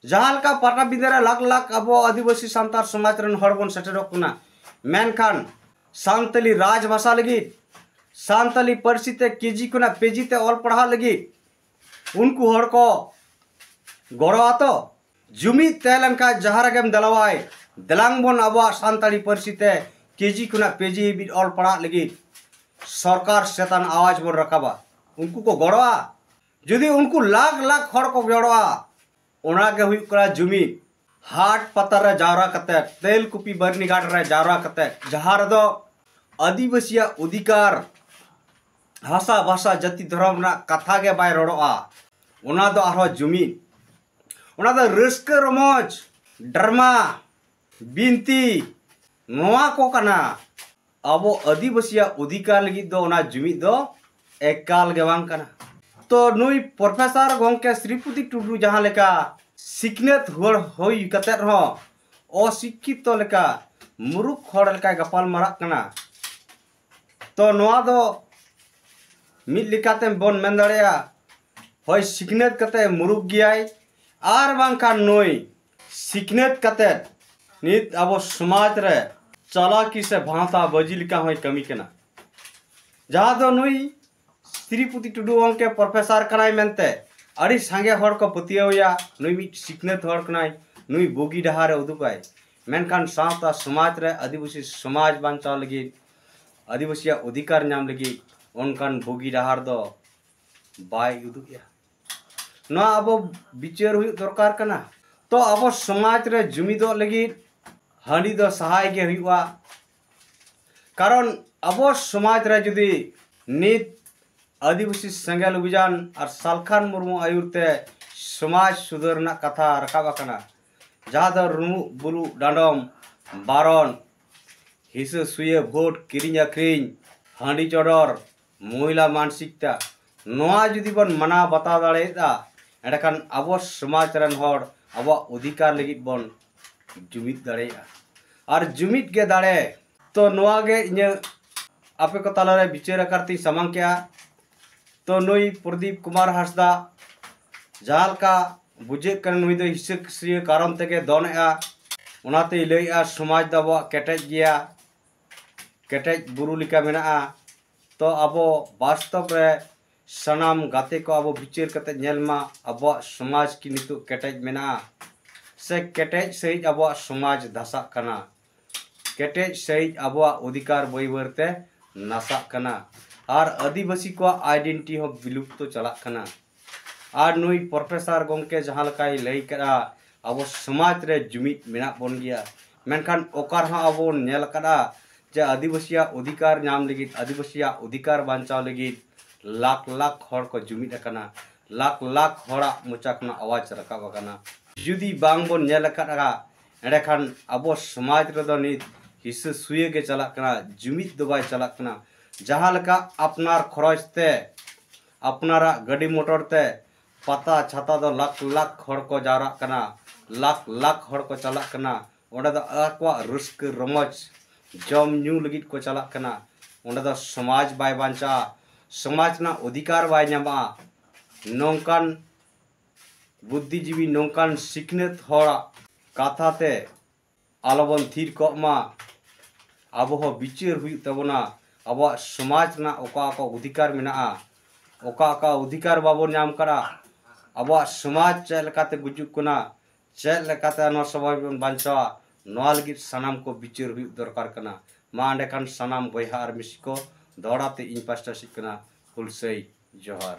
ᱡᱟᱦᱟᱸ ᱞᱮᱠᱟ ᱯᱟᱴᱟᱵᱤᱸᱫᱟᱹ ᱨᱮ ᱞᱟᱠᱷ ᱞᱟᱠᱷ ᱟᱵᱚ ᱟᱹᱫᱤᱵᱟᱹᱥᱤ ᱥᱟᱱᱛᱟᱲ ᱥᱚᱢᱟᱡᱽ ᱨᱮᱱ ᱦᱚᱲ ᱵᱚᱱ ᱥᱮᱴᱮᱨᱚᱜ ᱠᱟᱱᱟ, ᱢᱮᱱᱠᱷᱟᱱ ᱥᱟᱱᱛᱟᱞᱤ ᱨᱟᱡᱽ ᱵᱷᱟᱥᱟ ᱞᱟᱹᱜᱤᱫ, ᱥᱟᱱᱛᱟᱞᱤ ᱯᱟᱹᱨᱥᱤ ᱛᱮ ᱠᱮᱡᱤ ᱠᱷᱚᱱᱟᱜ ᱯᱮᱡᱤ ᱛᱮ ᱚᱞ ᱯᱟᱲᱦᱟᱣ ᱞᱟᱹᱜᱤᱫ ᱩᱱᱠᱩ ᱦᱚᱲ ᱠᱚ ᱜᱚᱲᱚ ᱟᱛᱚ ᱡᱩᱢᱤᱫ ᱛᱟᱦᱮᱸ ᱞᱮᱱᱠᱷᱟᱱ ᱡᱟᱦᱟᱸ ᱨᱮᱜᱮᱢ ᱫᱮᱞᱟᱣᱟᱭ, ᱫᱮᱞᱟᱝ ᱵᱚᱱ ᱟᱵᱚᱣᱟᱜ ᱥᱟᱱᱛᱟᱲᱤ ᱯᱟᱹᱨᱥᱤ ᱛᱮ ᱠᱮᱡᱤ ᱠᱷᱚᱱᱟᱜ ᱯᱮᱡᱤ ᱦᱟᱹᱵᱤᱡ ᱚᱞ ᱯᱟᱲᱦᱟᱜ ᱞᱟᱹᱜᱤᱫ ᱥᱚᱨᱠᱟᱨ ᱪᱮᱛᱟᱱ ᱟᱣᱟᱡᱽ ᱵᱚᱱ ᱨᱟᱠᱟᱵᱟ᱾ ᱩᱱᱠᱩ ᱠᱚ ᱜᱚᱲᱚᱜᱼᱟ᱾ ᱡᱩᱫᱤ ᱩᱱᱠᱩ ᱞᱟᱠᱷ ᱞᱟᱠᱷ ᱦᱚᱲ ᱠᱚ ᱜᱚᱲᱚᱜᱼᱟ, ᱚᱱᱟ ᱜᱮ ᱦᱩᱭᱩᱜ ᱠᱟᱱᱟ ᱡᱩᱢᱤᱫ᱾ ᱦᱟᱴ ᱯᱟᱛᱟ ᱨᱮ ᱡᱟᱣᱨᱟ ᱠᱟᱛᱮ, ᱛᱮᱞᱠᱩᱯᱤ ᱵᱟᱹᱨᱱᱤ ᱜᱷᱟᱴ ᱨᱮ ᱡᱟᱣᱨᱟ ᱠᱟᱛᱮ, ᱡᱟᱦᱟᱸ ᱨᱮᱫᱚ ᱟᱹᱫᱤᱵᱟᱹᱥᱤᱭᱟᱜ ᱚᱫᱷᱤᱠᱟᱨ, ᱦᱟᱥᱟ ᱵᱷᱟᱥᱟ ᱡᱟᱹᱛᱤ ᱫᱷᱚᱨᱚᱢ ᱨᱮᱱᱟᱜ ᱠᱟᱛᱷᱟ ᱜᱮ ᱵᱟᱭ ᱨᱚᱲᱚᱜᱼᱟ, ᱚᱱᱟ ᱫᱚ ᱟᱨᱦᱚᱸ ᱡᱩᱢᱤᱫ᱾ ᱚᱱᱟ ᱫᱚ ᱨᱟᱹᱥᱠᱟᱹ ᱨᱚᱢᱚᱡᱽ, ᱰᱨᱟᱢᱟ, ᱵᱤᱱᱛᱤ, ᱱᱚᱣᱟ ᱠᱚ ᱠᱟᱱᱟ᱾ ᱟᱵᱚ ᱟᱹᱫᱤᱵᱟᱹᱥᱤᱭᱟᱜ ᱚᱫᱷᱤᱠᱟᱨ ᱞᱟᱹᱜᱤᱫ ᱫᱚ ᱚᱱᱟ ᱡᱩᱢᱤᱫ ᱫᱚ ᱮᱠᱟᱞ ᱜᱮ ᱵᱟᱝ ᱠᱟᱱᱟ᱾ ᱛᱚ ᱱᱩᱭ ᱯᱨᱚᱯᱷᱮᱥᱚᱨ ᱜᱚᱢᱠᱮ ᱥᱨᱤᱯᱚᱛᱤ ᱴᱩᱰᱩ ᱡᱟᱦᱟᱸ ᱞᱮᱠᱟ ᱥᱤᱠᱷᱱᱟᱹᱛ ᱦᱚᱲ ᱦᱩᱭ ᱠᱟᱛᱮ ᱨᱮᱦᱚᱸ ᱚᱥᱤᱠᱠᱷᱤᱛᱚ ᱞᱮᱠᱟ, ᱢᱩᱨᱩᱠᱷ ᱦᱚᱲ ᱞᱮᱠᱟᱭ ᱜᱟᱯᱟᱞ ᱢᱟᱨᱟᱜ ᱠᱟᱱᱟ, ᱛᱚ ᱱᱚᱣᱟ ᱫᱚ ᱢᱤᱫ ᱞᱮᱠᱟᱛᱮ ᱵᱚᱱ ᱢᱮᱱ ᱫᱟᱲᱮᱭᱟᱜᱼᱟ, ᱦᱳᱭ ᱥᱤᱠᱷᱱᱟᱹᱛ ᱠᱟᱛᱮ ᱢᱩᱨᱩᱠᱷ ᱜᱮᱭᱟᱭ, ᱟᱨ ᱵᱟᱝᱠᱷᱟᱱ ᱱᱩᱭ ᱥᱤᱠᱷᱱᱟᱹᱛ ᱠᱟᱛᱮ ᱱᱤᱛ ᱟᱵᱚ ᱥᱚᱢᱟᱡᱽ ᱨᱮ ᱪᱟᱞᱟᱠᱤ ᱥᱮ ᱵᱷᱟᱶᱛᱟ ᱵᱟᱹᱡᱤ ᱞᱮᱠᱟ ᱦᱚᱸᱭ ᱠᱟᱹᱢᱤ ᱠᱟᱱᱟ᱾ ᱡᱟᱦᱟᱸ ᱫᱚ ᱱᱩᱭ ᱥᱨᱤᱯᱚᱛᱤ ᱴᱩᱰᱩ ᱜᱚᱢᱠᱮ ᱯᱨᱚᱯᱷᱮᱥᱚᱨ ᱠᱟᱱᱟᱭ ᱢᱮᱱᱛᱮ ᱟᱹᱰᱤ ᱥᱟᱸᱜᱮ ᱦᱚᱲ ᱠᱚ ᱯᱟᱹᱛᱭᱟᱹᱣ ᱮᱭᱟ, ᱱᱩᱭ ᱢᱤᱫ ᱥᱤᱠᱷᱱᱟᱹᱛ ᱦᱚᱲ ᱠᱟᱱᱟᱭ, ᱱᱩᱭ ᱵᱩᱜᱤ ᱰᱟᱦᱟᱨᱮ ᱩᱫᱩᱜᱟᱭ᱾ ᱢᱮᱱᱠᱷᱟᱱ ᱥᱟᱶᱛᱟ ᱥᱚᱢᱟᱡᱽ ᱨᱮ ᱟᱹᱫᱤᱵᱟᱹᱥᱤ ᱥᱚᱢᱟᱡᱽ ᱵᱟᱧᱪᱟᱣ ᱞᱟᱹᱜᱤᱫ, ᱟᱹᱫᱤᱵᱟᱹᱥᱤᱭᱟᱜ ᱚᱫᱷᱤᱠᱟᱨ ᱧᱟᱢ ᱞᱟᱹᱜᱤᱫ ᱚᱱᱠᱟᱱ ᱵᱩᱜᱤ ᱰᱟᱦᱟᱨ ᱫᱚ ᱵᱟᱭ ᱩᱫᱩᱜ ᱮᱭᱟ᱾ ᱱᱚᱣᱟ ᱟᱵᱚ ᱵᱤᱪᱟᱹᱨ ᱦᱩᱭᱩᱜ ᱫᱚᱨᱠᱟᱨ ᱠᱟᱱᱟ᱾ ᱛᱚ ᱟᱵᱚ ᱥᱚᱢᱟᱡᱽ ᱨᱮ ᱡᱩᱢᱤᱫᱚᱜ ᱞᱟᱹᱜᱤᱫ ᱦᱟᱺᱰᱤ ᱫᱚ ᱥᱟᱦᱟᱭ ᱜᱮ ᱦᱩᱭᱩᱜᱼᱟ᱾ ᱠᱟᱨᱚᱱ ᱟᱵᱚ ᱥᱚᱢᱟᱡᱽ ᱨᱮ ᱡᱩᱫᱤ ᱱᱤᱛ ᱟᱹᱫᱤᱵᱟᱹᱥᱤ ᱥᱮᱸᱜᱮᱞ ᱚᱵᱷᱤᱡᱟᱱ ᱟᱨ ᱥᱟᱞᱠᱷᱟᱱ ᱢᱩᱨᱢᱩ ᱟᱹᱭᱩᱨ ᱛᱮ ᱥᱚᱢᱟᱡᱽ ᱥᱩᱫᱷᱟᱹᱨ ᱨᱮᱱᱟᱜ ᱠᱟᱛᱷᱟ ᱨᱟᱠᱟᱵ ᱟᱠᱟᱱᱟ, ᱡᱟᱦᱟᱸ ᱫᱚ ᱨᱩᱢᱩᱜ ᱵᱩᱞᱩᱜ ᱰᱟᱸᱰᱚᱢ ᱵᱟᱨᱚᱱ, ᱦᱤᱥᱟᱹ ᱥᱩᱭᱟᱹ ᱵᱷᱳᱴ ᱠᱤᱨᱤᱧ ᱟᱹᱠᱷᱨᱤᱧ, ᱦᱟᱺᱰᱤ ᱪᱚᱰᱚᱨ, ᱢᱚᱦᱤᱞᱟ ᱢᱟᱱᱥᱤᱠᱛᱟ, ᱱᱚᱣᱟ ᱡᱩᱫᱤ ᱵᱚᱱ ᱢᱟᱱᱟᱣ ᱵᱟᱛᱟᱣ ᱫᱟᱲᱮᱭᱟᱜᱼᱟ, ᱮᱸᱰᱮᱠᱷᱟᱱ ᱟᱵᱚ ᱥᱚᱢᱟᱡᱽ ᱨᱮᱱ ᱦᱚᱲ ᱟᱵᱚᱣᱟᱜ ᱚᱫᱷᱤᱠᱟᱨ ᱞᱟᱹᱜᱤᱫ ᱵᱚᱱ ᱡᱩᱢᱤᱫ ᱫᱟᱲᱮᱭᱟᱜᱼᱟ᱾ ᱟᱨ ᱡᱩᱢᱤᱫ ᱜᱮ ᱫᱟᱲᱮ᱾ ᱛᱚ ᱱᱚᱣᱟ ᱜᱮ ᱤᱧᱟᱹᱜ ᱟᱯᱮ ᱠᱚ ᱛᱟᱞᱟᱨᱮ ᱵᱤᱪᱟᱹᱨ ᱟᱠᱟᱨ ᱛᱤᱧ ᱥᱟᱢᱟᱝ ᱠᱮᱜᱼᱟ᱾ ᱛᱚ ᱱᱩᱭ ᱯᱨᱚᱫᱤᱯ ᱠᱩᱢᱟᱨ ᱦᱟᱸᱥᱫᱟ ᱡᱟᱦᱟᱸ ᱞᱮᱠᱟ ᱵᱩᱡᱷᱟᱹᱜ ᱠᱟᱱᱟ, ᱱᱩᱭ ᱫᱚ ᱦᱤᱥᱟᱹ ᱥᱩᱭᱟᱹ ᱠᱟᱨᱚᱱ ᱛᱮᱜᱮ ᱫᱚᱱᱮᱜᱼᱟ᱾ ᱚᱱᱟᱛᱮᱭ ᱞᱟᱹᱭᱮᱜᱼᱟ, ᱥᱚᱢᱟᱡᱽ ᱫᱚ ᱟᱵᱚᱣᱟᱜ ᱠᱮᱴᱮᱡ ᱜᱮᱭᱟ, ᱠᱮᱴᱮᱡ ᱵᱩᱨᱩ ᱞᱮᱠᱟ ᱢᱮᱱᱟᱜᱼᱟ᱾ ᱛᱚ ᱟᱵᱚ ᱵᱟᱥᱛᱚᱵ ᱨᱮ ᱥᱟᱱᱟᱢ ᱜᱟᱛᱮ ᱠᱚ ᱟᱵᱚ ᱵᱤᱪᱟᱹᱨ ᱠᱟᱛᱮ ᱧᱮᱞ ᱢᱟ, ᱟᱵᱚᱣᱟᱜ ᱥᱚᱢᱟᱡᱽ ᱠᱤ ᱱᱤᱛᱚᱜ ᱠᱮᱴᱮᱡ ᱢᱮᱱᱟᱜᱼᱟ ᱥᱮ ᱠᱮᱴᱮᱡ ᱥᱟᱺᱦᱤᱡ ᱟᱵᱚᱣᱟᱜ ᱥᱚᱢᱟᱡᱽ ᱫᱷᱟᱥᱟᱜ ᱠᱟᱱᱟ? ᱠᱮᱴᱮᱡ ᱥᱟᱺᱦᱤᱡ ᱟᱵᱚᱣᱟᱜ ᱚᱫᱷᱤᱠᱟᱨ ᱵᱟᱹᱭ ᱵᱟᱹᱭᱛᱮ ᱱᱟᱥᱟᱜ ᱠᱟᱱᱟ᱾ ᱟᱨ ᱟᱹᱫᱤᱵᱟᱹᱥᱤ ᱠᱚᱣᱟᱜ identity ᱦᱚᱸ ᱵᱤᱞᱩᱯᱛᱚ ᱪᱟᱞᱟᱜ ᱠᱟᱱᱟ᱾ ᱟᱨ ᱱᱩᱭ ᱯᱨᱚᱯᱷᱮᱥᱚᱨ ᱜᱚᱢᱠᱮ ᱡᱟᱦᱟᱸ ᱞᱮᱠᱟᱭ ᱞᱟᱹᱭ ᱠᱟᱫᱼᱟ, ᱟᱵᱚ ᱥᱚᱢᱟᱡᱽ ᱨᱮ ᱡᱩᱢᱤᱫ ᱢᱮᱱᱟᱜ ᱵᱚᱱ ᱜᱮᱭᱟ, ᱢᱮᱱᱠᱷᱟᱱ ᱚᱠᱟ ᱨᱮᱦᱚᱸ ᱟᱵᱚ ᱵᱚᱱ ᱧᱮᱞ ᱟᱠᱟᱫᱼᱟ ᱡᱮ ᱟᱹᱫᱤᱵᱟᱹᱥᱤᱭᱟᱜ ᱚᱫᱷᱤᱠᱟᱨ ᱧᱟᱢ ᱞᱟᱹᱜᱤᱫ, ᱟᱹᱫᱤᱵᱟᱹᱥᱤᱭᱟᱜ ᱚᱫᱷᱤᱠᱟᱨ ᱵᱟᱧᱪᱟᱣ ᱞᱟᱹᱜᱤᱫ ᱞᱟᱠᱷ ᱞᱟᱠᱷ ᱦᱚᱲ ᱠᱚ ᱡᱩᱢᱤᱫ ᱟᱠᱟᱱᱟ, ᱞᱟᱠᱷ ᱞᱟᱠᱷ ᱦᱚᱲᱟᱜ ᱢᱚᱪᱟ ᱠᱷᱚᱱᱟᱜ ᱟᱣᱟᱡᱽ ᱨᱟᱠᱟᱵ ᱟᱠᱟᱱᱟ᱾ ᱡᱩᱫᱤ ᱵᱟᱝ ᱵᱚᱱ ᱧᱮᱞ ᱟᱠᱟᱫᱼᱟ, ᱮᱸᱰᱮᱠᱷᱟᱱ ᱟᱵᱚ ᱥᱚᱢᱟᱡᱽ ᱨᱮᱫᱚ ᱱᱤᱛ ᱦᱤᱥᱟᱹ ᱥᱩᱭᱟᱹ ᱜᱮ ᱪᱟᱞᱟᱜ ᱠᱟᱱᱟ, ᱡᱩᱢᱤᱫ ᱫᱚ ᱵᱟᱭ ᱪᱟᱞᱟᱜ ᱠᱟᱱᱟ᱾ ᱡᱟᱦᱟᱸ ᱞᱮᱠᱟ ᱟᱯᱱᱟᱨ ᱠᱷᱚᱨᱚᱪ ᱛᱮ, ᱟᱯᱱᱟᱨᱟᱜ ᱜᱟᱹᱰᱤ ᱢᱚᱴᱚᱨ ᱛᱮ ᱯᱟᱛᱟ ᱪᱷᱟᱛᱟ ᱫᱚ ᱞᱟᱠᱷ ᱞᱟᱠᱷ ᱦᱚᱲ ᱠᱚ ᱡᱟᱣᱨᱟᱜ ᱠᱟᱱᱟ, ᱞᱟᱠᱷ ᱞᱟᱠᱷ ᱦᱚᱲ ᱠᱚ ᱪᱟᱞᱟᱜ ᱠᱟᱱᱟ᱾ ᱚᱸᱰᱮ ᱫᱚ ᱟᱠᱚᱣᱟᱜ ᱨᱟᱹᱥᱠᱟᱹ ᱨᱚᱢᱚᱡᱽ ᱡᱚᱢ ᱧᱩ ᱞᱟᱹᱜᱤᱫ ᱠᱚ ᱪᱟᱞᱟᱜ ᱠᱟᱱᱟ᱾ ᱚᱸᱰᱮ ᱫᱚ ᱥᱚᱢᱟᱡᱽ ᱵᱟᱭ ᱵᱟᱧᱪᱟᱜᱼᱟ, ᱥᱚᱢᱟᱡᱽ ᱨᱮᱱᱟᱜ ᱚᱫᱷᱤᱠᱟᱨ ᱵᱟᱭ ᱧᱟᱢᱚᱜᱼᱟ᱾ ᱱᱚᱝᱠᱟᱱ ᱵᱩᱫᱽᱫᱷᱤᱡᱤᱵᱤ, ᱱᱚᱝᱠᱟᱱ ᱥᱤᱠᱷᱱᱟᱹᱛ ᱦᱚᱲᱟᱜ ᱠᱟᱛᱷᱟ ᱛᱮ ᱟᱞᱚᱵᱚᱱ ᱛᱷᱤᱨ ᱠᱚᱜ ᱢᱟ᱾ ᱟᱵᱚ ᱦᱚᱸ ᱵᱤᱪᱟᱹᱨ ᱦᱩᱭᱩᱜ ᱛᱟᱵᱚᱱᱟ᱾ ᱟᱵᱚᱣᱟᱜ ᱥᱚᱢᱟᱡᱽ ᱨᱮᱱᱟᱜ ᱚᱠᱟ ᱚᱠᱟ ᱚᱫᱷᱤᱠᱟᱨ ᱢᱮᱱᱟᱜᱼᱟ, ᱚᱠᱟ ᱚᱠᱟ ᱚᱫᱷᱤᱠᱟᱨ ᱵᱟᱵᱚᱱ ᱧᱟᱢ ᱠᱟᱱᱟ, ᱟᱵᱚᱣᱟᱜ ᱥᱚᱢᱟᱡᱽ ᱪᱮᱫ ᱞᱮᱠᱟᱛᱮ ᱜᱩᱡᱩᱜ ᱠᱟᱱᱟ, ᱪᱮᱫ ᱞᱮᱠᱟᱛᱮ ᱱᱚᱣᱟ ᱥᱚᱢᱟᱡᱽ ᱵᱚᱱ ᱵᱟᱧᱪᱟᱣᱟ, ᱱᱚᱣᱟ ᱞᱟᱹᱜᱤᱫ ᱥᱟᱱᱟᱢ ᱠᱚ ᱵᱤᱪᱟᱹᱨ ᱦᱩᱭᱩᱜ ᱫᱚᱨᱠᱟᱨ ᱠᱟᱱᱟ᱾ ᱢᱟ ᱮᱸᱰᱮᱠᱷᱟᱱ ᱥᱟᱱᱟᱢ ᱵᱚᱭᱦᱟ ᱟᱨ ᱢᱤᱥᱤ ᱠᱚ, ᱫᱚᱦᱲᱟ ᱛᱮ ᱤᱧ ᱯᱟᱥᱴᱟ ᱥᱮᱫ ᱠᱷᱚᱱᱟᱜ ᱦᱩᱞᱥᱟᱹᱭ ᱡᱚᱦᱟᱨ᱾